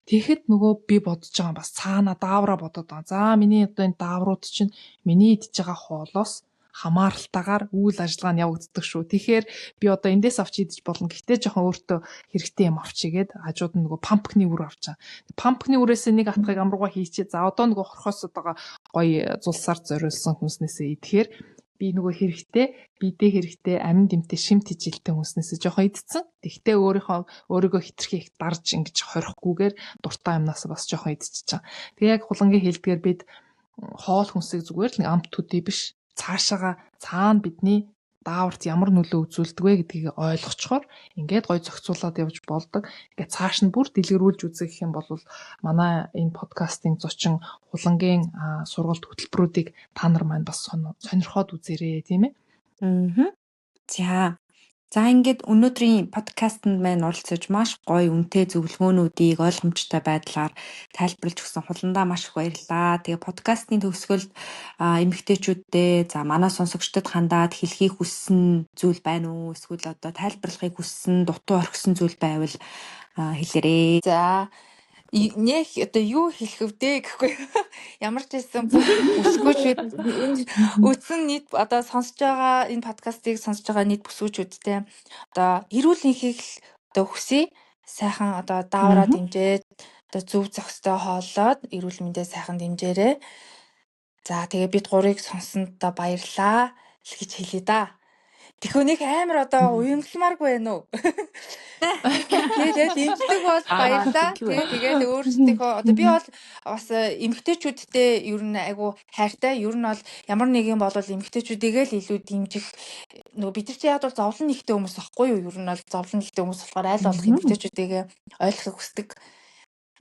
Тэгэхэд нөгөө би бодож байгаа бас цаана даавраа бодоод байгаа. За миний одоо энэ дааврууд чинь миний идж байгаа хоолоос хамааралтайгаар үйл ажиллагаа нь явагддаг шүү. Тэгэхээр би одоо эндээс авч идэж болно. Гэхдээ жоохон өөртөө хэрэгтэй юм авчигээд хажууд нь нөгөө пампкны үр авч байгаа. Пампкны үрээсээ нэг атгыг амрууга хийчээ. За одоо нөгөө хорхоос одоо гоё зулсаар зориулсан хүнснээсээ идэхээр би нөгөө хэрэгтэй, бидээ хэрэгтэй амин дэмтэй шим тэжилтэй хүнснээсээ жоохон идсэн. Тэгтээ өөрийгөө хитрхи их дарж ингэж хорихгүйгээр дуртай юмнаас бас жоохон идчихэж байгаа. Тэгээ яг хулангийн хэлдгээр бид хоол хүнсийг зүгээр л нэг амт төдий биш цаашаага цаана бидний дааварт ямар нөлөө үзүүлдэг вэ гэдгийг ойлгочхоор ингээд гой зохицуулаад явж болдог. Ингээд цааш нь бүр дэлгэрүүлж үзэх юм бол манай энэ подкастын зочин хулангийн сургалт хөтөлбөрүүдийг та нар маань бас сонирхоод үзээрэй, тийм ээ. Аа. За. За, ингээд өнөөдрийн подкастэнд маань оролцож, маш гоё үнэтэй зөвлөгөөнүүдийг ойлгомжтой байдлаар тайлбарлаж өгсөн Хуландаа маш их баярлалаа. Тэгээ подкастын төгсгөлд эмэгтэйчүүддээ, за, манай сонсогчдод хандаад хэлэхийг хүссэн зүйл байна уу? Эсвэл одоо тайлбарлахыг хүссэн, дутуу орхисон зүйл байвал хэлээрэй. За, нэх одоо юу хэлэх вдэ гэхгүй. Ямар ч байсан бүх бүсгүйчүүд, энэ үтсэн нийт одоо сонсож байгаа, энэ подкастыг сонсож байгаа нийт бүсгүйчүүдтэй одоо эрүүл энхийг л одоо хүсье. Сайхан одоо даавраа дэмжиж, одоо зөв зохистой хооллоод, эрүүл мэндээ сайхан дэмжээрэй. За, тэгээ бид гурыг сонссонд одоо баярлалаа л гэж хэлье да. Тэгэхөө нэг амар одоо уянгалмааргүй байна уу? Тэгээд дэмжлэг бол баярлаа. Тий, тэгээд өөрсдийнхөө одоо би бол бас эмэгтэйчүүдтэй ер нь айгу хайртай. Ер нь бол ямар нэгэн болол эмэгтэйчүүдийг л илүү дэмжих, нөгөө бид нар чи яг бол зовлон нэгтэй хүмүүс байхгүй юу? Ер нь бол зовлон нэгтэй хүмүүс болохоор аль болох эмэгтэйчүүдийг ойлгохыг хүсдэг.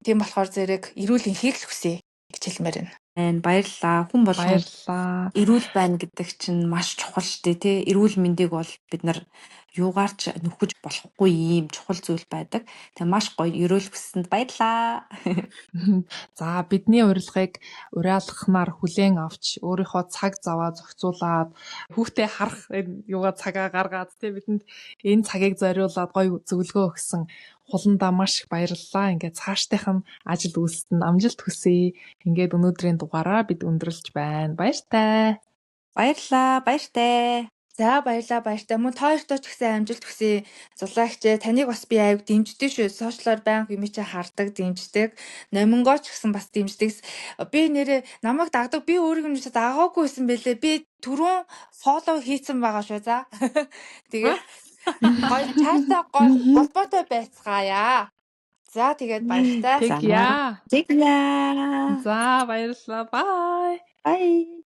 Тийм болохоор зэрэг эрүүл энхийг л хүсье гэж хэлмээр байна. Байна. Баярлалаа. Хүн болгон Баярлалаа. эрүүл байна гэдэг чинь маш чухал шүү дээ, тий. Эрүүл мэндийг бол бид нар юугаар ч нөхөж болохгүй ийм чухал зүйл байдаг. Тэгээ маш гоё ерөөл хүссэнд баярлалаа. За, бидний урилгыг уриалгахнаар хүлээн авч, өөрийнхөө цаг заваа зохицуулаад, хүүхдээ харах энэ юугаа цагаа гаргаад, тий, бидэнд энэ цагийг зориулаад гоё зөвлөгөө өгсөн Хуландаа маш их баярлалаа. Ингээд цаашдынх нь ажил үйлсэд нь амжилт хүсье. Ингээд өнөөдрийн дугаараа бид өндөрлөж байна. Баяртай. Баярлалаа. Баяртай. За, баярлаа, баяртай. Мөн та хоёртоо ч гэсэн амжилт хүсье. Зулаагч, таныг бас би аяг дэмждэг шүү. Social оор байнга юм чи хардаг, дэмждэг. Номингоо ч гэсэн бас дэмждэг. Би нэрээ намайг дагдаг. Би өөрийг нь дагаагүй байсан бэлээ. Би түрүүн follow хийцэн байгаа шүү. За. Тэгээд гоё цаашдаа гоё холбоотой байцгаая. За, тэгээд баяртай. Тэгье. Тэгье. За, баярлалаа. Bye. Bye.